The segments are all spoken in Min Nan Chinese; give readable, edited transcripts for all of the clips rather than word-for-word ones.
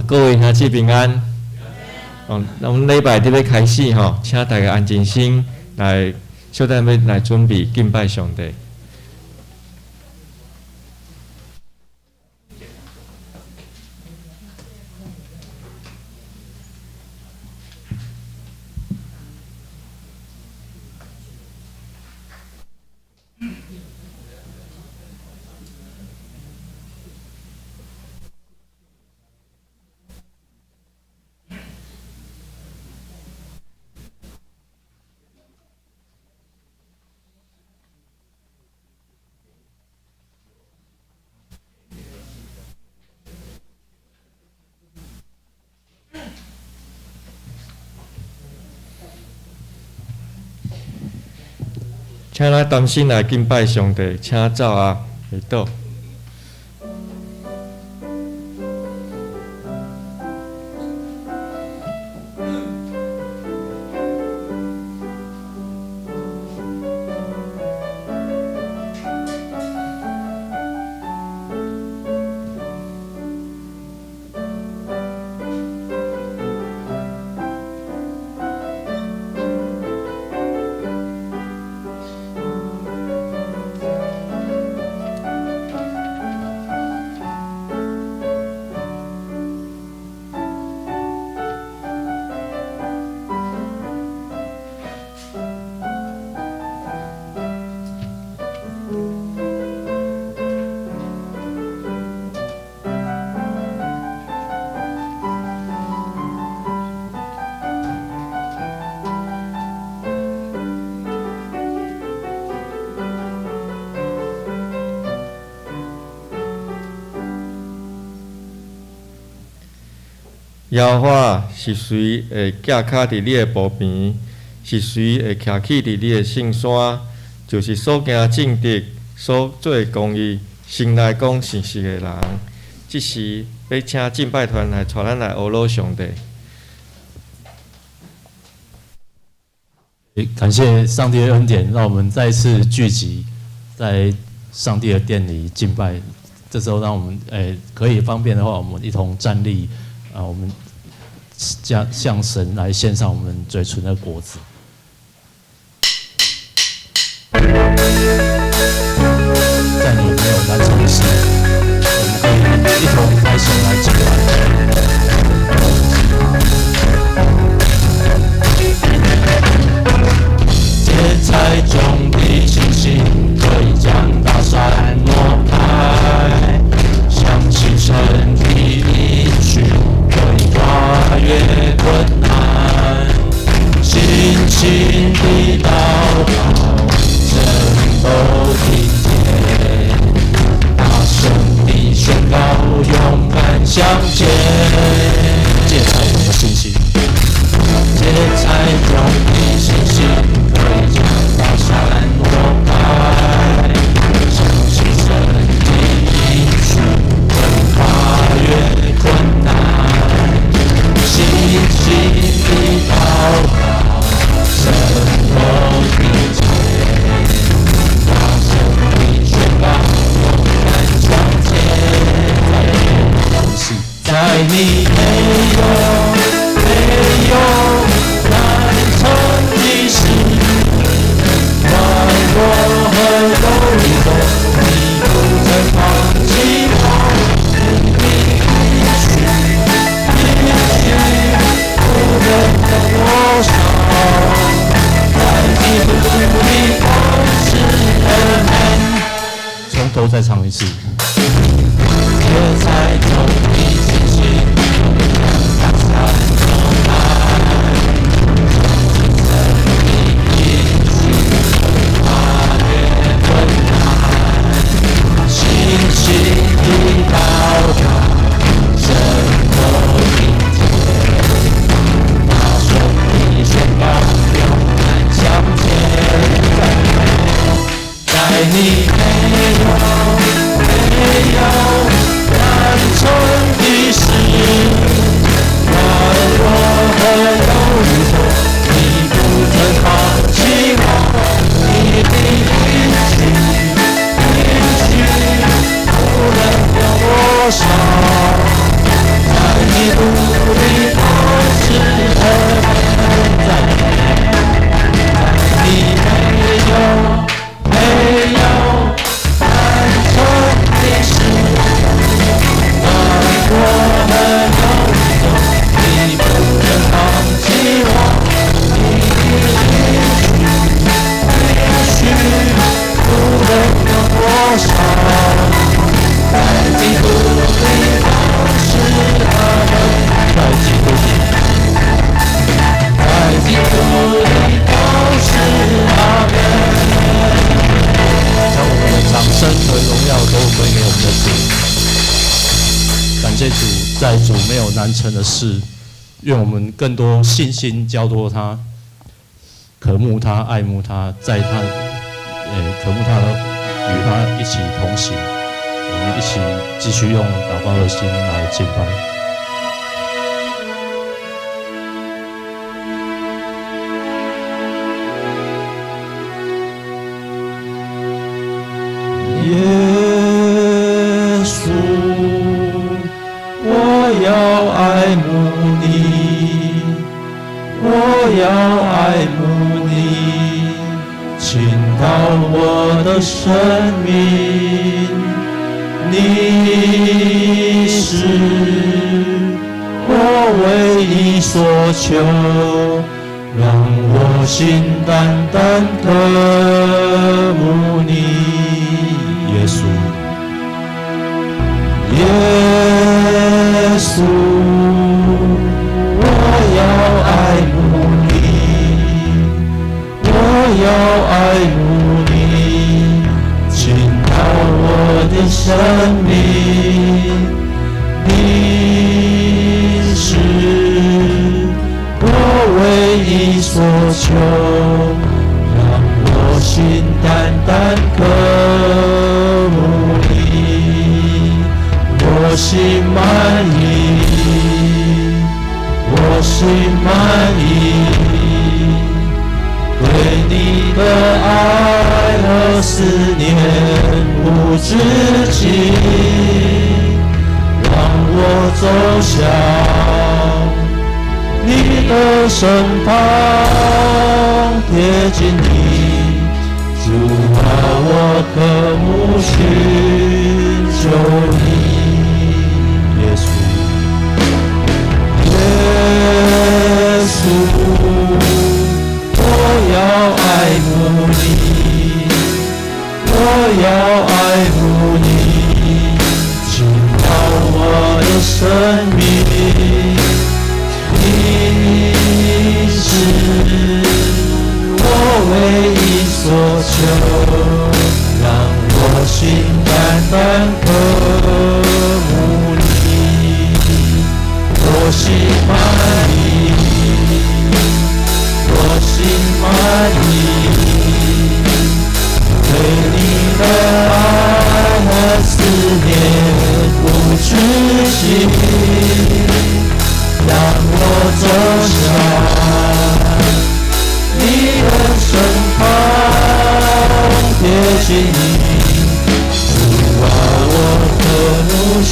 各位兄姊平安。哦，咱禮拜佇咧開始吼，請大家安靜心來，小等欲來準備敬拜上帝。請咱同心來敬拜上帝，請走啊，祈禱。耶和華，是誰會寄跤佇你的墓邊？是誰會徛起佇你的聖山？就是所行正直、所做公義、心內講誠實的人。這時，欲請敬拜團來帶咱來呵咾上帝。感謝上帝的恩典，讓我們再次聚集在上帝的殿裡敬拜。這時候，讓我們可以方便的話，我們一同站立啊，我們將向神來獻上我們嘴唇的果子。在你沒有難成的事，我們可以一同拍手來敬拜。芥菜種的信心可以將大山挪開，相信神的應許可以跨越困難，信心的禱告神都聽見，大聲的宣告勇敢向前。芥菜種的信心，芥菜種的信心可以將大山挪開，相信神的應許可以跨越困難，信心的禱告神都聽見，大聲的宣告勇敢向前。在你沒有沒有難成的事，軟弱和憂慮中，你不曾放棄我，你的應許應許不論多少，在基督裡都是阿們。從頭再唱一次。芥菜種的信心可以將大山挪開，相信神的應許可以跨越困難，信心的禱告神都聽見，大聲的宣告勇敢向前。在你沒有沒在主沒有難成的事，願我們更多信心交託他，渴慕他，愛慕他，在他，渴慕他，與他一起同行。我們一起繼續用禱告的心來敬拜。耶穌，我要愛慕你，我要愛慕你，傾倒我的生命，你是我唯一所求，讓我心單單渴慕你，耶穌，耶穌，我要愛慕你，我要愛慕你，傾倒我的生命，你是我唯一所求，讓我心單單渴慕你，我心滿意，我心滿意，對你的愛和思念無止境，讓我走向你的身旁，貼近你，主啊，我渴慕尋求你，耶穌，耶穌，我要愛慕你，我要愛慕你，傾倒我的生命，你是我唯一所求，讓我心單單渴慕你，我心滿意，我心滿意，對你的愛和思念無止境，讓我走向你的身旁，貼近你，主啊，我渴慕尋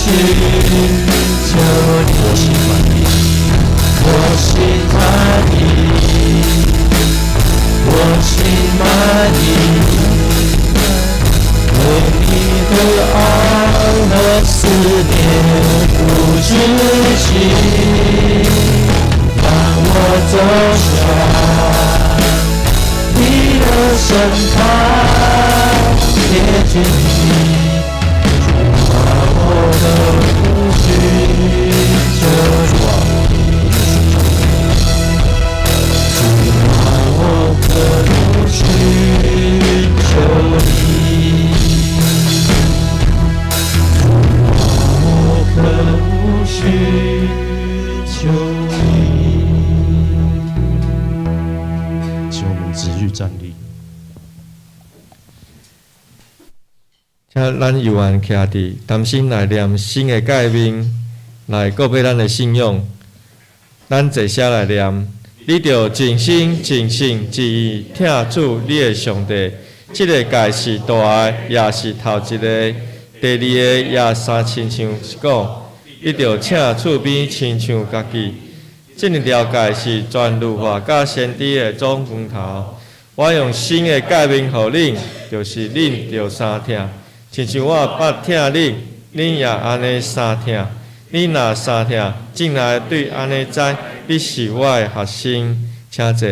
求你，我心滿意，我心滿意，對你的愛和思念無止境，讓我走向你的身旁，貼近你，主啊，我渴慕尋求你，主啊，我渴慕尋求你，主啊，我渴慕尋求你。請我們持續站立。請咱猶原徛佇同心來念新的誡命，來告別咱的信仰。咱坐下來念，你著盡心、盡性、盡意疼主你的上帝。這個誡是大的，也是頭一个。第二个也相親像是講，你著疼厝邊親像家己。這兩條誡是全律法佮先知的總綱頭。我用新的誡命予恁，就是恁著相疼。親像我捌疼恁，恁也按呢相疼。恁若相疼，眾人對按呢知，你是我的學生。請坐。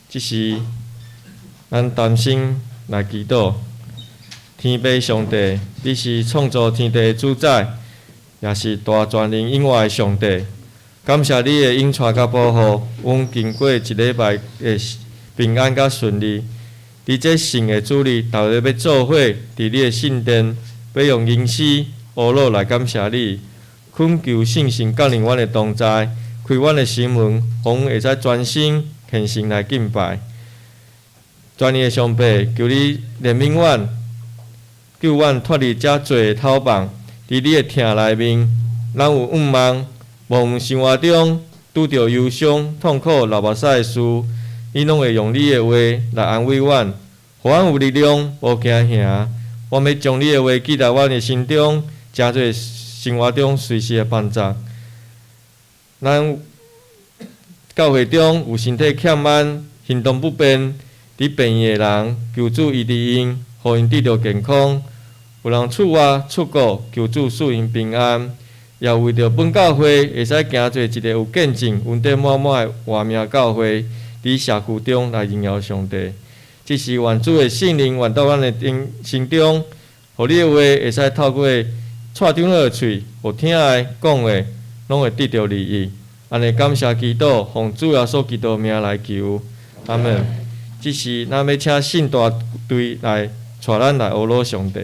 這時，咱同心來祈禱。天父上帝，你是創造天地的主宰，也是大全能永活的上帝。感謝你的引帶佮保護，阮經過一禮拜的平安佮順利。佇這聖的主日，逐家欲做伙佇你的聖殿，欲用吟詩、歌樂來感謝你。懇求聖神降臨阮的同在，開阮的心門，予阮會使專心虔誠來敬拜。全能的上帝，求你憐憫阮，救阮脫離這罪的頭網。佇你的疼內面，咱有向望，無論生活中拄著憂傷、痛苦、流目屎的事，你攏會用你的話來安慰阮，予阮有力量，無驚嚇。我欲將你的話記佇阮的心中，成做生活中隨時的幫助。咱教會中有身體欠慢、行動不便、佇病院的人，求主醫治𪜶，予𪜶得著健康。有人出外出國，求主賜𪜶平安。也為著本教會會使行做一个有見證、恩典滿滿的活命教會，佇社區中來榮耀上帝。這時願主的聖靈願到咱的心中，予你的話會使透過蔡長老的喙，予聽的、講的，攏會得著利益。按呢感謝基督，奉主耶穌基督名來求，阿門。這時，咱欲請信大隊來帶咱來呵咾上帝。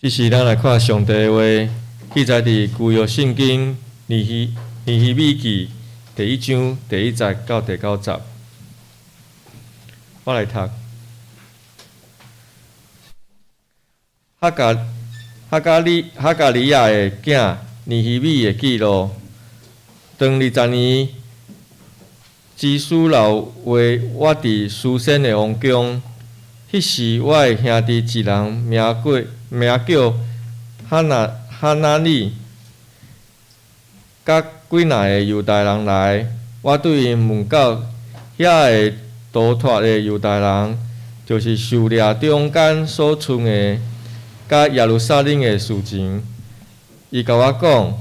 這時，咱來看上帝的話，記載佇舊約聖經尼希米記第一章第一節到第九節。我來讀。哈加利亞的囝尼希米的記錄，當20年之書老話，我佇書珊的王宮。彼時，我的兄弟一人名叫哈拿尼，佮幾若个猶大人來，我對𪜶問到遐个逃脫的猶大人，就是受掠中間所賰的，佮耶路撒冷的事情。伊共我講，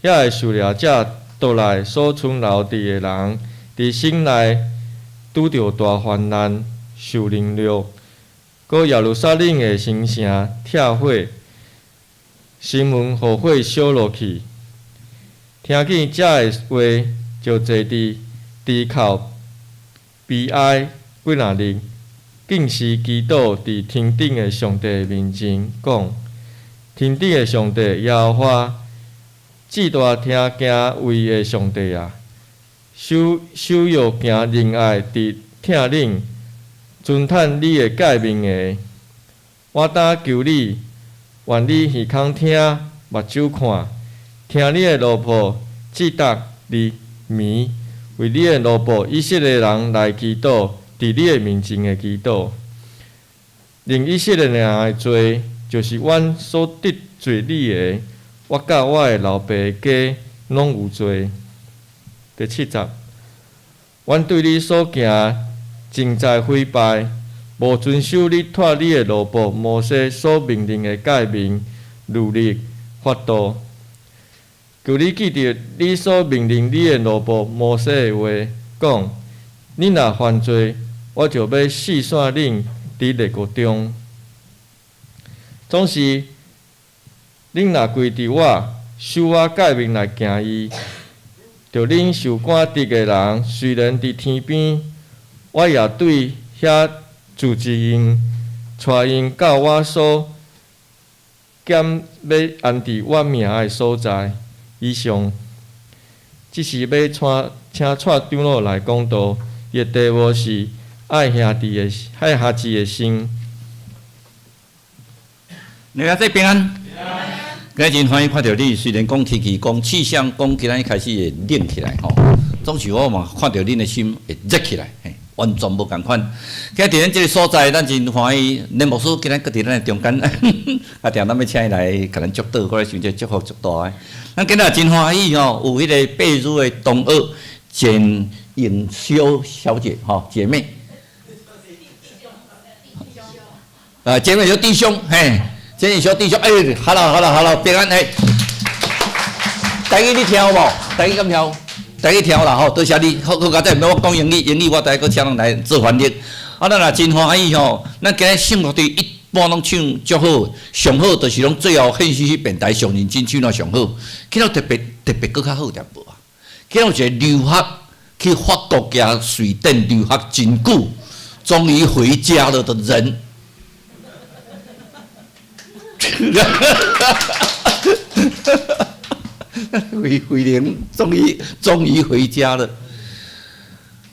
遐个受掠者倒來所賰留佇的人，佇省內拄著大患難，受凌辱，閣耶路撒冷的新城拆毀，城門予火燒落去。聽見這个話，就坐佇池口悲哀幾若日，禁食祈禱佇天頂的上帝面前，講：天頂的上帝耶和華，至大疼敬畏的上帝啊！守約行仁愛，直疼忍，遵趁你的誡命的，我當求你，願你耳孔聽，目睭看，聽你的奴僕這逐日暝為你的奴僕以色列人來祈禱，佇你的面前的祈禱。認以色列人的罪，就是阮所得罪你的，我佮我的老爸家攏有罪。第七節，阮對你所行盡在毀敗，無遵守你託你的奴僕摩西所命令的誡命、律例、法度。求你記得你所命令你的奴僕摩西的話，講：恁若犯罪，我就欲四散恁佇列國中。總是，恁若歸佇我，守我誡命來行伊，著恁受趕逐的人，雖然佇天邊，我也對遐聚集𪜶，帶𪜶到我所揀欲安置我名的所在。以上，這是欲請蔡長老來講道，伊的題目是愛兄弟的心。你阿仔平安。今日真歡喜看著你，雖然講天氣講氣象講今日開始會冷起來吼，總是我嘛看著恁的心會熱起來，嘿，完全無仝款。今日佇咱這个所在，咱真歡喜，連牧師今日閣佇咱的中間，啊，定咱欲請伊來共咱祝禱，我咧想這祝福足大的。咱今日真歡喜吼，有彼个秘魯的同學簡穎修小姐吼，姐妹，啊，姐妹小弟兄，嘿。簡穎修弟兄，欸，hello，hello，hello，平安嘿。台語你聽有無？台語敢聽？台語聽有啦吼，多謝你。好，好，佳哉，毋免我講英語，英語我等下閣請人來做翻譯。啊，咱也真歡喜吼，咱今日聖樂隊一般攏唱足好，上好就是攏最後獻詩彼電台上認真唱了上好，今仔特別特別閣較好點無啊？今仔有一个留學去法國加瑞典留學真久，終於回家了的人。回回靈，終於回家了。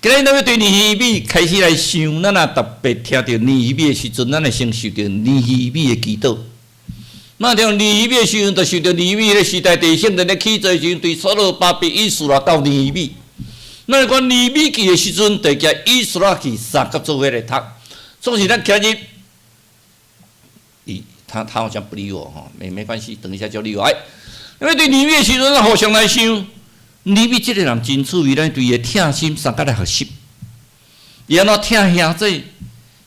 今日咱欲對尼希米開始來想，咱若特別聽著尼希米的時陣，咱會先受著尼希米的祈禱。咱聽尼希米的時陣，就受著尼希米彼个時代地聖殿咧起造的時陣，對所羅巴伯以斯拉到尼希米。咱講尼希米記的時陣，就舉以斯拉記三甲做伙來讀。總是咱今日，伊他好像不理我吼，沒關係，等一下就理我。哎，因為對尼希米的時陣，咱互相來想。尼希米這个人真趣味，咱對伊的疼心相佮來學習。伊按怎疼兄弟，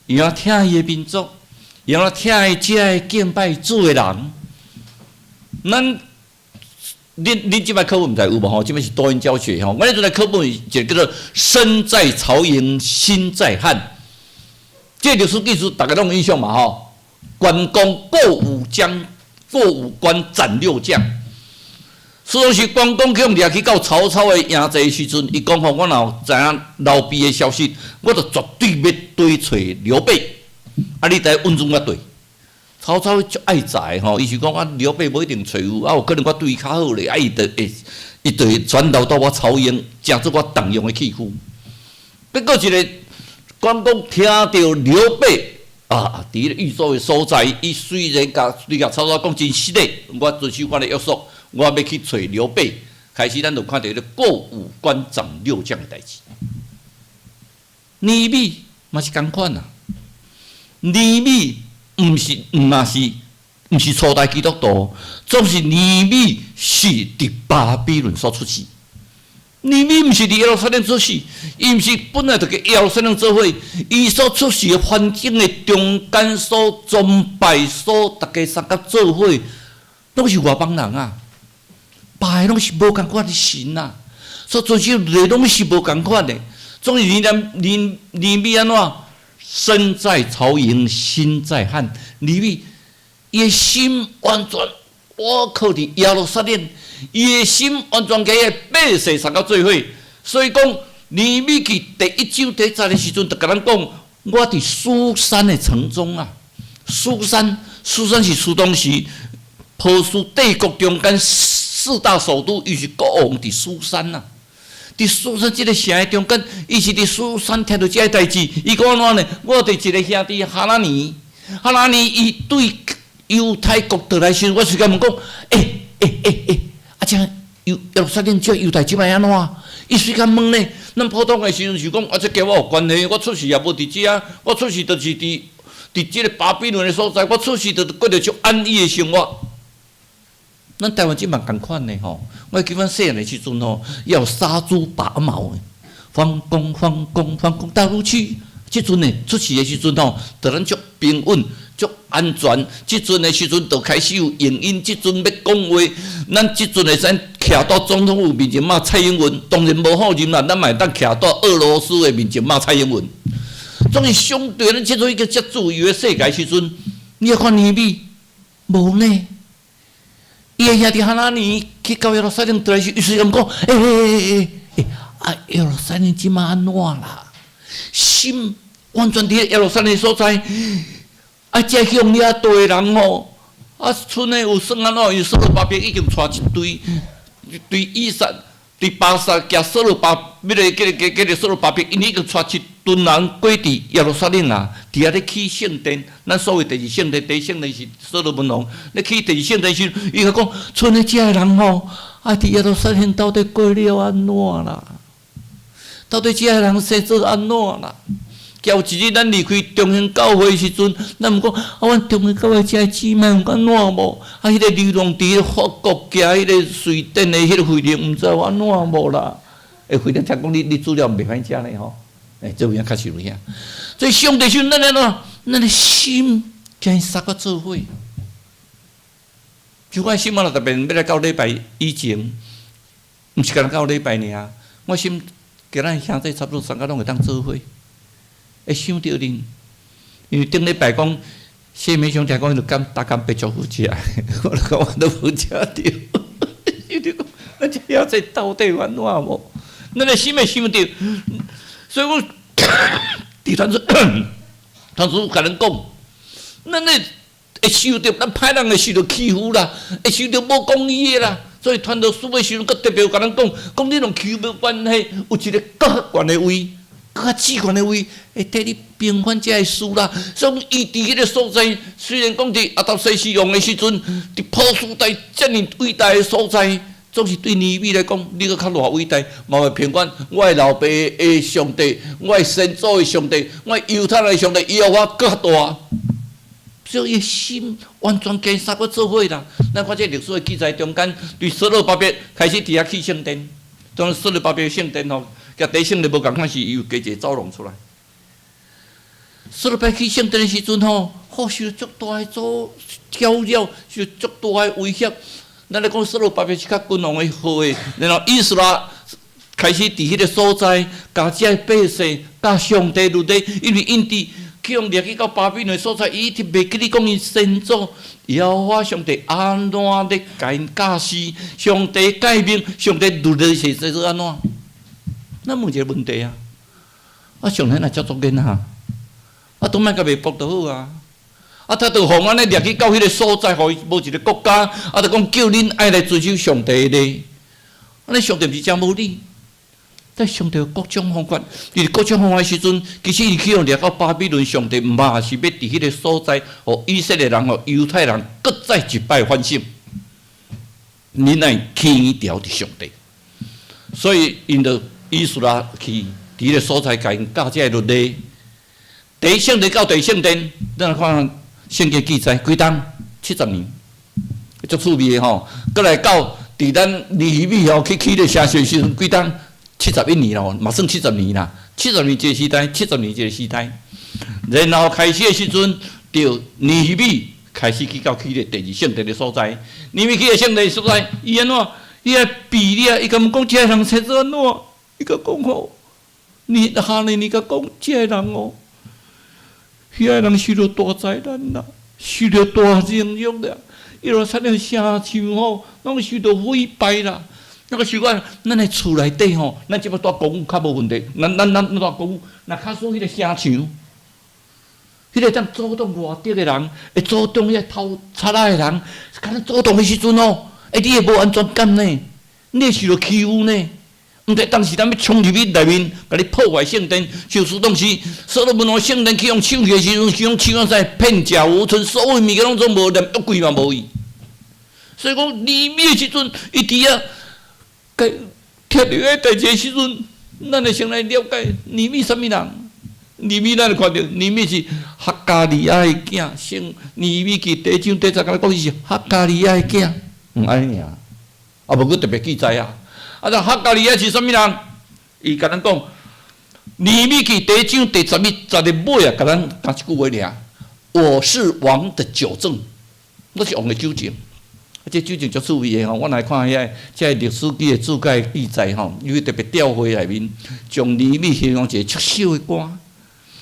伊按怎疼伊的民族，伊按怎疼伊遮个敬拜主的人。咱，恁這擺課本毋知有無吼？這擺是多元教學吼。阮彼陣來課本一个叫做“身在曹營心在漢”，這個歷史記事逐家攏有印象嘛吼？關公過五江，過五關斬六將。所以是關公去予掠去到曹操的營寨時陣，伊講吼，我若有知影劉備的消息，我就絕對欲對揣劉備。啊，你得穩準我對。曹操足愛財吼，伊是講啊，劉備無一定揣有，啊有可能我對伊較好咧，啊伊就會，伊就會轉流到我曹營，成做我重用的器具。結果一个關公聽著劉備啊，佇彼个豫州的所在，伊雖然共對共曹操講真實的，我遵守我的約束，我欲去揣劉備。開始咱就看著彼个過五關斬六將的代誌。尼米嘛是仝款啊，尼米毋是毋嘛是毋是初代基督徒，總是尼米是佇巴比倫所出世。尼米毋是佇耶路撒冷出世，伊毋是本來就佮耶路撒冷做伙，伊所出世的環境的中間所崇拜所逐家相佮做伙，攏是外邦人啊，拜的攏是無仝款的神啊，所遵守的攏是無仝款的。總是尼米按怎？身在曹營心在漢，尼米伊的心完全倚靠佇耶路撒冷，伊的心完全共伊的百姓相佮做伙。所以講，尼米記第一章第一節的時陣，就共咱講，我佇書珊的城中啊，書珊，書珊是初當時波斯帝國中間四大首都，伊是國王佇書珊啊。佇書珊這个城的中間，伊是佇書珊聽著這个代誌，伊講按怎呢？我佇一个兄弟哈拿尼，哈拿尼伊對猶太國倒來時，我隨共問講，欸欸欸欸，啊這猶耶路撒冷這猶太這擺按怎？伊隨共問呢？咱普通的時陣是講，啊這佮我有關係，我出世也無佇遮，我出世就是佇這个巴比倫的所在，我出世就過著足安逸的生活。咱台灣這嘛仝款的吼，我記阮細漢的時陣吼，要殺豬拔毛的，反攻反攻反攻大陸去。這陣呢出世的時陣吼，就咱足平穩、足安全。這陣的時陣就開始有影音，這陣欲講話，咱這陣會使徛到總統府面前罵蔡英文，當然無好認啦，咱嘛會當徛到俄羅斯的面前罵蔡英文。總是相對咱這陣一個遮自由的世界時陣，你猶看尼米無呢？伊的兄弟哈拿尼去到耶路撒冷，倒來時，伊隨共講：欸欸欸欸，啊耶路撒冷這馬按怎啦？心完全佇耶路撒冷所在，啊，這鄉遐大人吼，啊，賰的有算按怎？伊所羅巴伯已經帶一隊，對以撒、對巴薩加所羅巴，彼个、彼个、彼个所羅巴伯，𪜶已經帶一陣人過佇耶路撒冷啊，佇遐咧起聖殿。咱所謂第二聖殿，第一聖殿是所羅門王。咧起第二聖殿時，伊就講，賰的遮个人吼，啊，佇耶路撒冷到底過了按怎啦？到底遮个人生做按怎啦？有一日咱離開中興教會時陣，咱毋講啊，阮中興教會遮个姊妹有按怎無？啊，彼个流浪佇法國加彼個瑞典的彼個惠玲，毋知有按怎無啦？欸，惠玲聽講你資料袂歹食呢吼？欸，這有影確實有影。所以上帝是咱的怎？咱的心共伊相佮做伙。就我心啊，特別欲來到禮拜以前，毋是干焦到禮拜爾。我心共咱兄弟差不多，三個攏會當做伙。會想著恁，因為頂禮拜講謝美雄聽講伊就減逐工白粥好食，我就講我都無食著。想著講，咱這兄弟到底有按怎無？咱的心會想著，所以我佇團主團主共咱講，咱的會受著，咱歹人會受著欺負啦，會受著無公義的啦。所以傳道書的時陣，閣特別有共咱講，講你攏欺負無關係，有一个閣較懸的位，閣較至懸的位，會替你平反這个事啦。所以伊佇彼个所在，雖然講佇亞達薛西王的時陣，佇波斯代遮爾偉大的所在，總是對尼米來講，你閣較偌偉大，嘛會平反我的老爸的上帝，我的先祖的上帝，我猶太人的上帝，耶和華閣較大。所以伊心完全共相佮做伙啦。咱看這歷史的記載中間，對所羅巴伯開始佇遐起聖殿，當所羅巴伯聖殿吼，共第一聖殿無仝款，是伊有加一个走廊出來。所羅巴伯起聖殿的時陣吼，好受足大的阻攪擾，受足大的威脅。咱咧講所羅巴伯是較君王的好的，然後以斯拉開始佇彼个所在，共遮个百姓、佮上帝律例，因為𪜶佇去予掠去到巴比倫的所在，伊一直袂記得講𪜶先祖耶和華上帝按怎咧共𪜶教示，上帝誡命，上帝律例是做做按怎？咱問一个問題啊！啊，上帝若照足囡仔，啊，都莫共袂服就好啊！啊，他就予按呢掠去到彼个所在，予伊無一个國家，啊，就講叫恁愛來遵守上帝的律。按呢上帝毋是誠無理？但上帝有各種方法，佇各種方法時陣，其實伊去予掠到巴比倫，上帝嘛是欲佇彼个所在，予以色列人、予猶太人，閣再一擺反省。恁愛牽牢佇上帝，所以𪜶就以斯拉去佇彼个所在，共𪜶教這个律例。第一聖殿到第二聖殿，咱來看聖經記載幾冬？70年，足趣味的吼。閣來到佇咱尼希米吼去起咧城市時陣，幾冬？71年咯，嘛算七十年啦。七十年一個時代，七十年一個時代。然後開始的時陣，就尼希米開始去到起咧第二聖殿的所在。尼希米起咧聖殿所在，伊按怎？伊愛比了，伊敢講這个人生做按怎？伊共講吼，你哈尼你共講這个人哦，遐个人受著大災難啦，受著大凌辱啦，伊落產了城牆吼，攏受著毀敗啦。那個習慣，咱的厝內底吼，咱這擺住公寓較無問題。咱住公寓，若假使彼个城牆，彼个當阻擋外敵的人，會阻擋彼个偷賊仔的人，敢若阻擋彼時陣哦，欸，你會無安全感呢？你會受著欺負呢？毋知當時咱欲衝入去內面，共你破壞聖殿，就是當時所羅門王聖殿去予搶去的時陣，去予搶啊啥片甲無存，所有物件攏總無，連約櫃嘛無去。所以講，尼希米的時陣，伊佇遐。該聽著彼代誌的時陣，咱會先來了解尼希米啥物人。尼希米咱會看著，尼希米是哈加利亞的囝，聖尼希米記第一章第十共咱講伊是哈加利亞的囝，毋按呢爾，啊無閣特別記載啊。啊，這哈加利亞是啥物人？伊共咱講，尼希米記第一章第11節的尾啊，共咱講一句話爾：我是王的酒政，我是王的酒政。啊，這酒政足趣味的吼，我來看遐這歷史記的注解記載吼，伊會特別調回內面，將尼希米形容一個足小的官，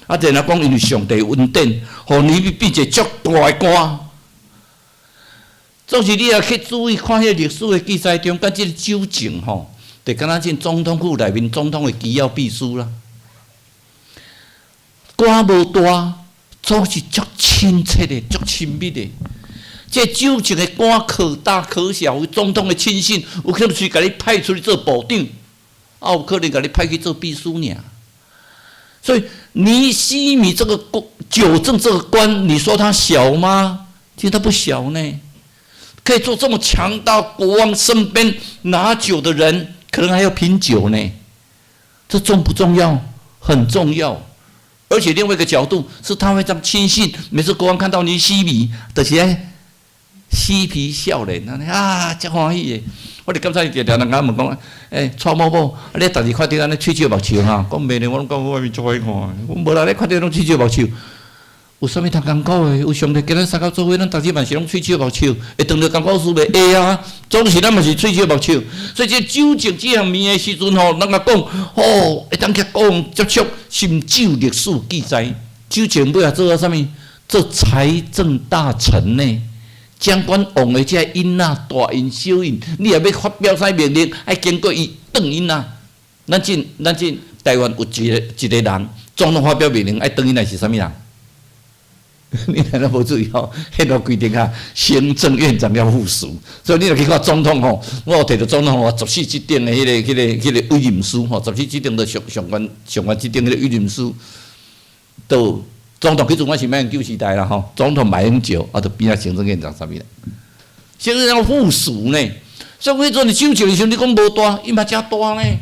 啊，然後講因為上帝恩典，予尼希米變一個足大的官。總是你若去注意看彼個歷史的記載中，佮這個酒政吼，就敢若進總統府內面總統的機要秘書啦。官無大，總是足親切的、足親密的。這酒政的官可大可小，有總統的親信，有可能是共你派出去做部長，啊，有可能共你派去做秘書爾。所以尼希米這個官，酒政這個官，你說他小嗎？其實他不小呢，可以做這麼強大國王身邊拿酒的人，可能還要品酒呢。這重不重要？很重要。而且另外一個角度是，他非常親信，每次國王看到尼希米，就是愛嬉皮笑臉，按呢啊，足歡喜的。我哋剛才定定人家問講，欸，蔡某某，啊，你逐日看著按呢喙笑目笑哈？講袂呢，我攏講我面足歹看，我無啦，你看著攏喙笑目笑，有啥物通艱苦的？有上帝共咱相佮做伙，咱逐日嘛是攏喙笑目笑，會當著艱苦事袂？會啊，總是咱嘛是喙笑目笑。所以這酒政這項物的時陣吼，咱共講，吼，會當去講接觸，甚至有歷史記載，酒政尾仔做啊啥物？做財政大臣呢？掌管王的這銀仔，大印小印，你若欲發表啥命令，愛經過伊轉印仔。咱這台灣有一个一个人，總統發表命令愛轉印來是啥物人？你若無注意吼，彼個規定啊，行政院長要副署，所以你若去看總統吼，我有提著總統吼，十四級頂的彼個委任書吼，十四級頂的上上懸上懸級頂彼個委任書，都總統彼陣我是馬英九時代啦吼，總統馬英九啊，就變啊行政院長啥物啦，行政院長副署呢，所以彼陣酒政的時陣，你講無大，伊嘛誠大呢。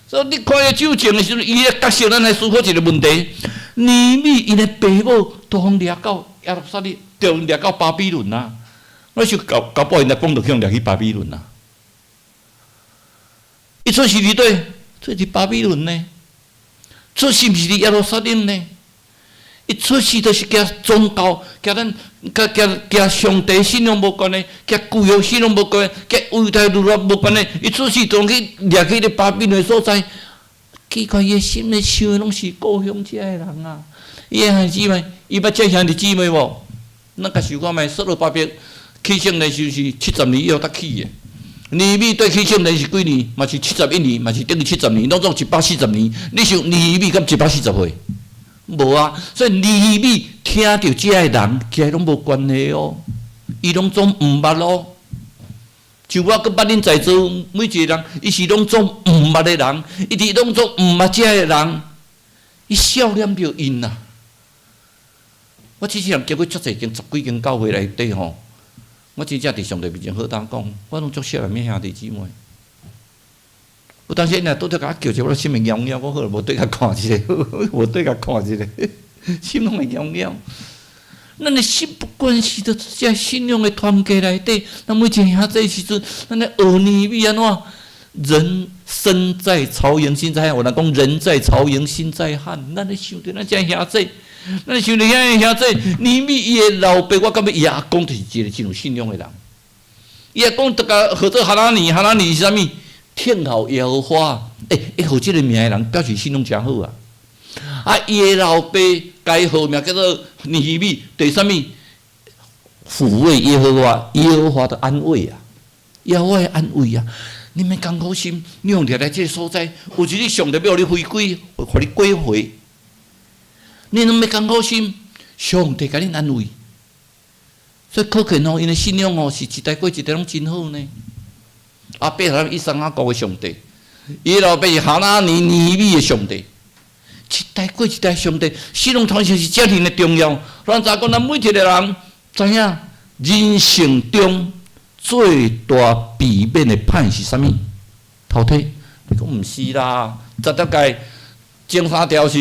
所以你看彼酒政的時陣，伊的角色，咱來思考一個問題：尼希米𪜶的爸母都予掠到耶路撒冷，就掠到巴比倫啊！我想搞搞不好𪜶來講，就去予掠去巴比倫啊！伊出世佇佗？出佇巴比倫呢？出世毋是佇耶路撒冷呢？伊出世就是行宗教，行咱佮行行上帝信仰無關的，行舊約信仰無關，行猶太律法無關的。伊出世就去掠去咧巴比倫的所在，奇怪，伊的心內想的攏是故鄉遮的人啊！伊的兄弟姊妹，伊捌這兄弟姊妹無？咱共想看覓，所羅巴伯起聖殿時是七十年以後才起的。尼希米對起聖殿是幾年？嘛是71年，嘛是等於七十年，攏總140年。你想尼希米敢140歲？無啊，所以尼希米聽著這个人，其實攏無關係哦，伊攏總毋捌哦。就我閣捌恁在座每一個人，伊是攏總毋捌的人，伊佇攏總毋捌這个人，伊笑臉著𪜶啊。我這世人經過足濟間十幾間教會內底吼，我真正佇上帝面前好膽講，我攏足惜念兄弟姊妹。有當時𪜶若拄著共我叫者，我心會癢癢，我好無對共看一下，無對共看一下，心攏會癢癢。咱的心不關係著這信仰的團體內底，咱每一個兄弟時陣，咱咧學尼米按怎？人身在曹營心在漢，有人講人在曹營心在漢。咱咧想著咱這兄弟，咱想著遐兄弟，尼米伊的老爸，我感覺伊阿公就是一個真有信仰的人。伊阿公就共號做哈拿尼，哈拿尼是啥物？聽候耶和華，欸，號這个名的人表示信仰誠好啊。啊，伊的老爸共伊號名叫做尼米，就是啥物？撫慰耶和華，耶和華的安慰啊，耶和華的安慰啊。你免艱苦心，你用掠來這个所在，有一日上帝欲予你回歸，予你歸回。你攏免艱苦心，上帝共恁安慰。所以可見哦，𪜶的信仰哦，是一代過一代攏真好呢。亞伯拉罕、以撒、雅各的上帝，伊老爸是哈拿尼、尼米的上帝，一代過一代上帝，信仰傳承是遮爾的重要。咱知講，咱每一個人知影，人生中最大避免的歹是啥物？偷提？你講毋是啦，十條誡前三條是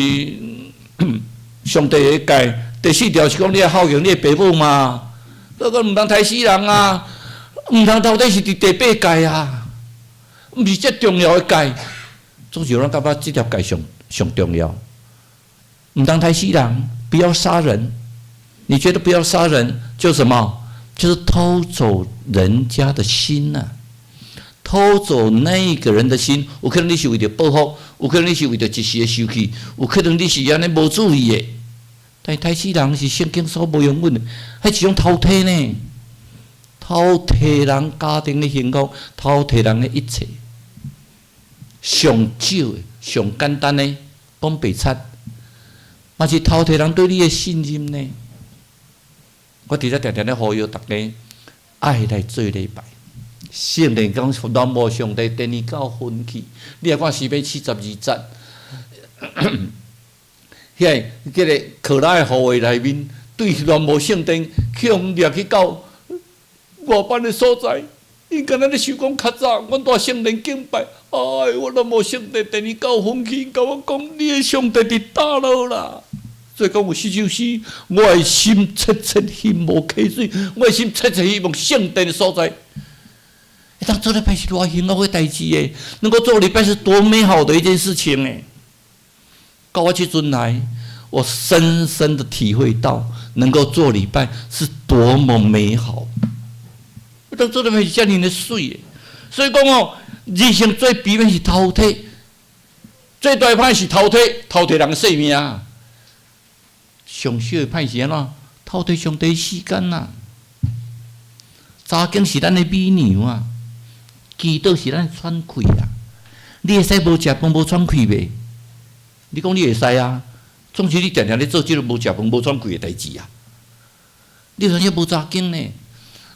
上帝的誡，第四條是講你愛孝敬你的爸母嘛。所以講毋通刣死人啊，毋通偷提是佇第八誡啊，毋是這重要的誡。總是有人感覺這條誡上上重要。毋通刣死人，不要殺人。你覺得不要殺人就什麼？就是偷走人家的心吶，偷走那個人的心。有可能你是為著報復，有可能你是為著一時的生氣，有可能你是按呢無注意的。但是刣死人是聖經所無容允的，彼一種偷提呢，偷提人家庭的幸福，偷提人的一切。上少的、上簡單的講白賊，嘛是偷提人對你的信任呢。我佇遮定定咧呼籲大家愛來做禮拜。聖殿講戀慕上帝，殿已到焚去。你來看詩篇72節，遐個這个可拉的後裔內面，對戀慕聖殿去予掠去到外邦的所在，𪜶敢若咧想講較早，阮蹛聖殿敬拜，哎，我戀慕聖殿，殿已到焚去，𪜶共我講，你的上帝佇佗落啦？所以講有四首詩，我的心切切希望溪水，我的心切切希望聖殿的所在。當做禮拜是偌幸福的代誌的，能夠做禮拜是多美好的一件事情誒！到我這陣來，我深深的體會到，能夠做禮拜是多麼美好。當做禮拜是遮爾的媠的，所以講哦，人生最避免是偷提，最大歹是偷提，偷提人性命。上小的歹是按怎？偷提上帝時間啊！查經是咱的美糧啊，祈禱是咱的喘氣啊。你會使無食飯無喘氣袂？你講你會使啊？總是你定定咧做這个無食飯無喘氣的代誌啊！你有當時無查經呢？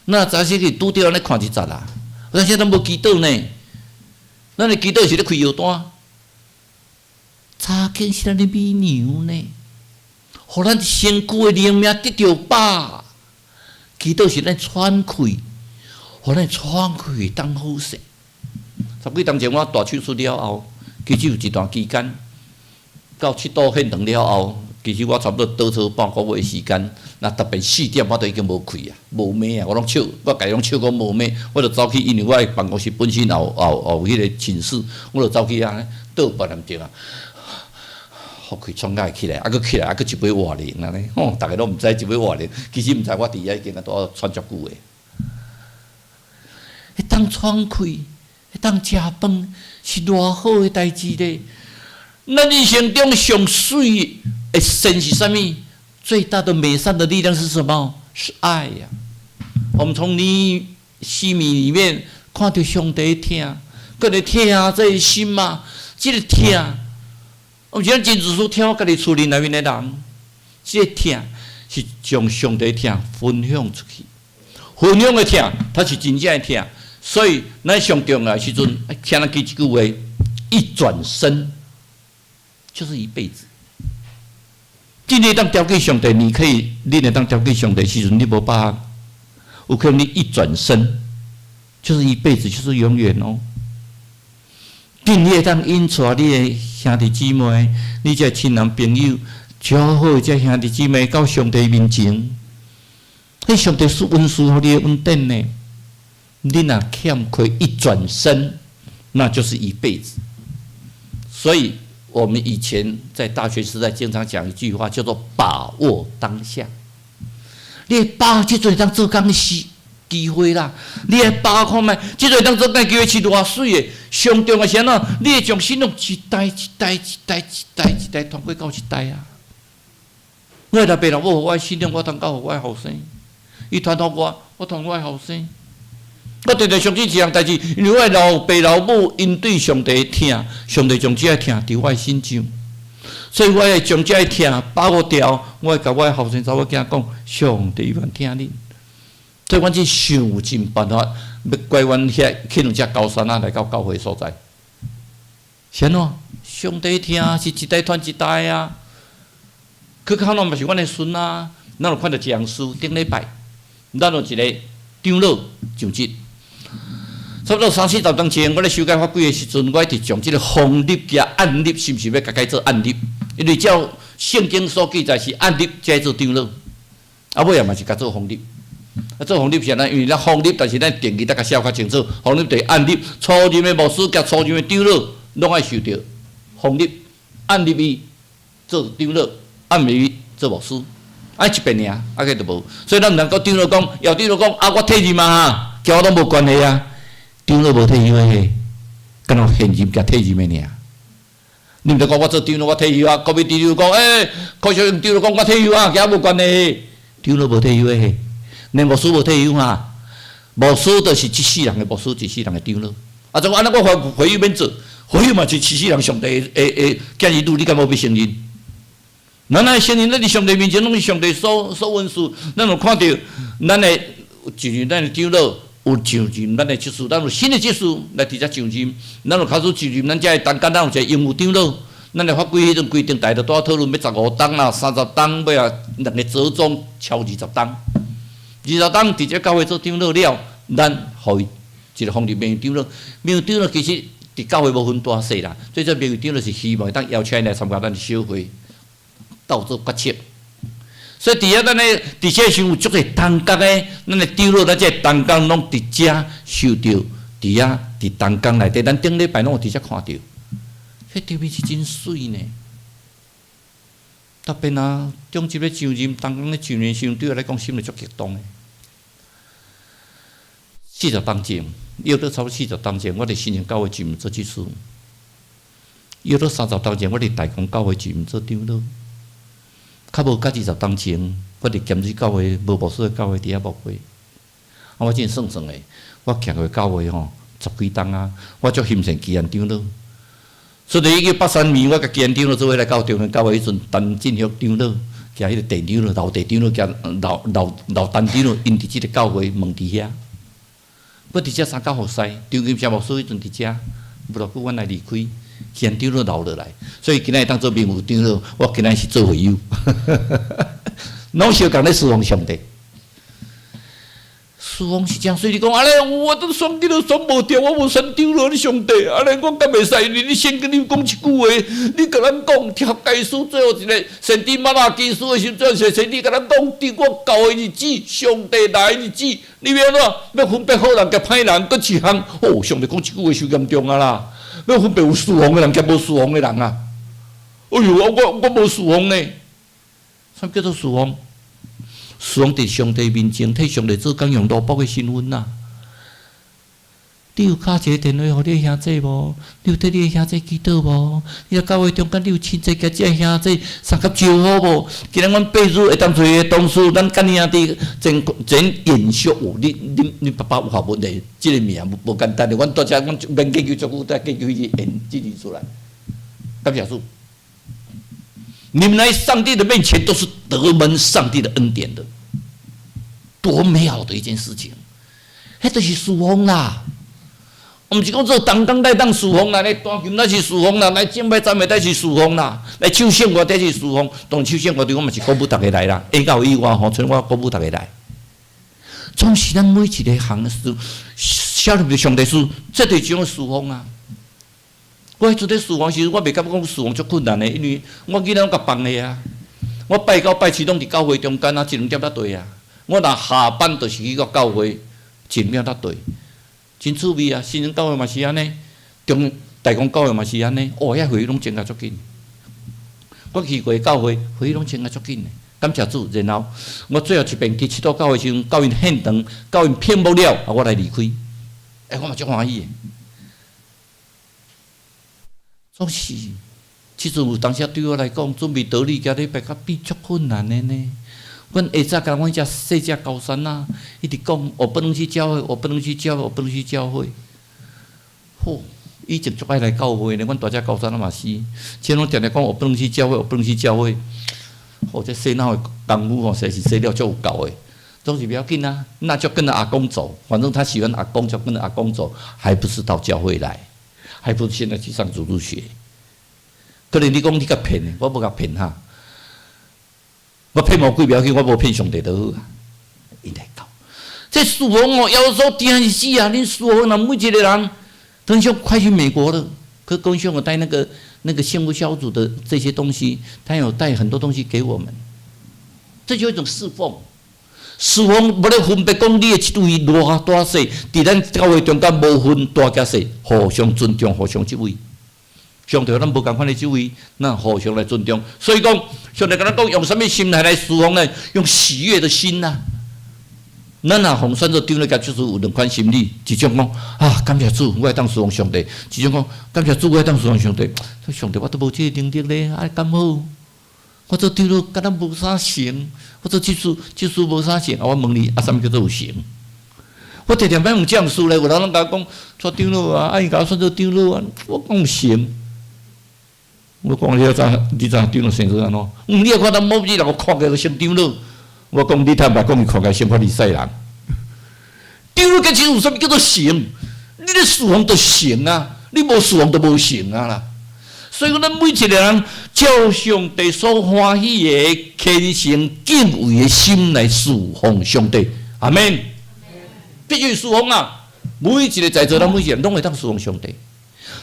那早時去拄著按呢看一節啊，有當時攏無祈禱呢。咱的祈禱是咧開藥單，查經是咱的美糧呢，予咱身軀的靈命得著飽。祈禱是咱喘氣，予咱喘氣當好勢。十幾冬前我大手術了後，其實有一段期間，到七堵現場了後，其實我差不多倒坐半個月的時間，那特別4點我都已經無氣啊，無命啊，我攏笑，我家己攏笑講無命，我就走去，因為我的辦公室本身也有彼個寢室，我就走去遐倒半點鐘啊，呼氣喘甲會起來，啊閣起來，啊閣一擺活靈按呢，吼，逐家攏毋知一擺活靈，其實毋知我佇遐已經拄喘足久的。會當喘氣，會當食飯，是偌好的代誌咧。咱人生中上媠的善是啥物？最大的美善的力量是什麼？是愛呀！我們從尼希米裡面看著上帝疼，閣會疼這个心嘛？這个疼，毋是咱真自私疼我家己厝裡內面的人，這个疼是是將上帝疼分享出去，分享的疼，才是真正的疼。所以，咱上重要的時陣，聽咱記一句話：一轉身就是一輩子。真會當調給上帝，你可以，你會當調給上帝時陣，你無把握，有可能你一轉身就是一輩子，就是永遠哦。恁你會當引帶你的兄弟姊妹，你這親人朋友，最好這兄弟姊妹到上帝面前，彼上帝賜恩賜予你的恩典呢？你若欠虧一轉身，那就是一輩子。所以，我們以前在大學時代經常講一句話，叫做把握當下。你把握這陣當做工時機會啦，你愛把握看覓，這陣當做工機會是偌媠的。上重要是按怎？你會將信仰一代一代一代一代一代傳過到一代啊。我老爸老母予我信仰，我通交予我後生，伊傳予我，我傳我後生。我定定相信一項代誌，因為我老爸老母𪜶對上帝疼，上帝將這个疼佇我的身上，所以我會將這个疼把握牢。我會共我的後生查某囝講，上帝猶原疼恁，所以阮這想盡辦法欲拐阮遐去兩隻高山仔來到教會所在。是按怎？上帝疼是一代傳一代啊！去看嘛是阮的孫啊，咱有看著一項事，頂禮拜，咱有一个長老上職。差不多三四十當前，我咧修改法規的時陣，我一直將這个封立加按立，是毋是欲共改做按立？因為照聖經所記載是按立才做長老，啊尾仔嘛是共做封立。啊做封立是按怎？因為咱封立，但是咱定義得較寫較清楚。封立就是按立，初任的牧師佮初任的長老，攏愛受著封立，按立伊做長老，按立伊做牧師，按一遍爾，啊個就無。所以咱毋通閣長老講，姚長老講啊，我退任啊，佮我攏無關係啊。長老無退休的，敢若現任佮退任的爾。你毋通講我做長老我退休啊，國民長老講，欸，柯小英長老講我退休啊，佮我無關係。長老無退休的，連牧師無退休啊。牧師就是一世人的牧師，一世人的長老。啊，怎按呢我會會友免做，會友嘛是一世人上帝的的囝兒女，你敢無欲承認？咱愛承認，咱佇上帝面前攏是上帝所恩賜，咱有看著咱的就是咱的長老。有上任咱的執事，咱有新的執事來佇遮上任。咱有開始上任，咱遮的同工，咱有一個榮譽長老。咱的法規彼陣規定，大家都拄仔討論欲15冬啦、30冬，尾仔兩個折中超二十冬。20冬佇這教會做長老了，咱予伊一個封立名譽長老。名譽長老其實佇教會無分大細啦，最主要名譽長老是希望會當邀請𪜶來參加咱的小會，鬥做決策。所以佇遐咱咧，佇這時有足濟同工的，咱的長老，咱這同工攏佇遮受著，佇遐佇同工內底，咱頂禮拜攏有佇遮看著，彼場面是真媠呢。特別若長執咧上任，同工咧上任時陣，對我來講心裡足激動的。四十冬前，約佗差不多四十冬前，我佇新營教會上任做執事。約佗30冬前，我佇大公教會上任做長老。較無甲20冬前，我佇咸水教會無牧師的教會佇遐牧會。啊，我真算算的，我徛過教會吼十幾冬啊，我足欣羨基安長老。所以1983年，我佮基安長老做伙來到中原教會彼陣，陳進福長老，佮彼個地長老、老地長老，佮老老老陳長老，𪜶佇這个教會門佇遐。我佇遮三角服侍，張金祥牧師彼陣佇遮，無偌久阮來離開。基安長老留落來，所以今仔日當做名譽長老，我今仔日是做會友，攏相仝咧侍奉上帝。侍奉是誠媠，你講按呢，我都選舉都選無著，我無選長老，你上帝，按呢我敢袂使？你聖經你講一句話，你共咱講，調解書最後一个先知瑪拉基書的時陣，先知共咱講，佇我教的日子，上帝來的日子，你欲按怎？欲分別好人佮歹人，閣一項。哦，上帝講這句話傷嚴重啊啦！欲分別有侍奉的人佮無侍奉的人啊！哎喲，我無侍奉呢，啥叫做侍奉？侍奉佇上帝面前替上帝做工，用奴僕的身份啊！你有敲一个電話予你的兄弟無？你有替你的兄弟祈禱無？你佇教會中間，你有親自共這兄弟相佮招呼無？今日阮八日會當做个董事，咱佮你兄弟前前延續有你你你爸爸有學問的，這个名無簡單的。阮拄才阮免研究足久，才研究彼個延這字出來。感謝主。你們來上帝的面前，都是得蒙上帝的恩典的，多美好的一件事情！彼就是事奉啦，毋是講做同工來當事奉啦，來彈琴那是事奉啦，來敬拜讚美才是事奉啦，來唱聖歌才是事奉。當唱聖歌對我嘛是鼓舞逐家來啦，下有意外吼，像我鼓舞逐家來。總是咱每一个行事，曉得上帝事，這就是一種事奉啊。我彼陣咧事奉時，我袂感覺講事奉足困難的，因為我囡仔攏共放的啊。我拜九拜七攏佇教會中間啊，一兩點才綴啊。我若下班就是去到教會，一兩點才綴，真趣味啊！新人教會嘛是按呢，中大公教會嘛是按呢。哦，遐會議攏清甲足緊。我去過教會，會議攏清甲足緊的。感謝主，然後我最後一遍去七堵教會時陣，到𪜶現場，到𪜶聘幕了，啊，我來離開。欸，我嘛足歡喜的。總是，這陣有當時對我來講，準備得力加禮拜較變足困難的呢。阮下早共阮遮細隻高山啊，一直講我不能去教會，我不能去教會，我不能去教會。吼，以前足愛來教會呢，阮大隻高山啊嘛是，這攏定定講我不能去教會，我不能去教會。吼，這洗腦的功夫吼，實在是洗了足有夠的。總是不要緊啊，那就跟著阿公走，反正他喜歡阿公，就跟著阿公走，還不是到教會來，還不是現在去上主日學。可能你講你共騙的，我無共騙哈。我騙魔鬼不要緊，我無騙上帝就好啊。𪜶來教，這事奉哦，耶穌定是死啊！恁事奉若每一個人，等下快去美國了。可公兄我帶那個幸福小組的這些東西，他有帶很多東西給我們。這就一種侍奉，侍奉無咧分別講你的職位偌大細，佇咱教會中間無分大甲細，互相尊重，互相職位。上帝咱無仝款的職位，咱互相來尊重。所以講，上帝共咱講用啥物心態來侍奉呢？用喜悅的心吶。咱若奉選做長老，就是有兩款心理：一種講啊，感謝主，我會當侍奉上帝；一種講感謝主，我會當侍奉上帝。上帝，我都無這個能力咧，啊，敢好？我做長老，敢若無啥成；我做執事，執事無啥成。啊，我問你，啊，啥物叫做有成？我定定欲問這樣事咧，有人攏共我講做長老啊，啊，伊共我選做長老啊，我講有成。我講你知，你知長老生做按怎？你也看到某一人看起來像長老，我講你坦白講，伊看起來像法利賽人。長老結實有啥物叫做成？你咧侍奉就成啊，你無侍奉就無成啊啦。所以講，咱每一個人照上帝所歡喜的虔誠敬畏的心來侍奉上帝，阿門。這就是侍奉啊！每一個在座，咱每一個人攏會當侍奉上帝。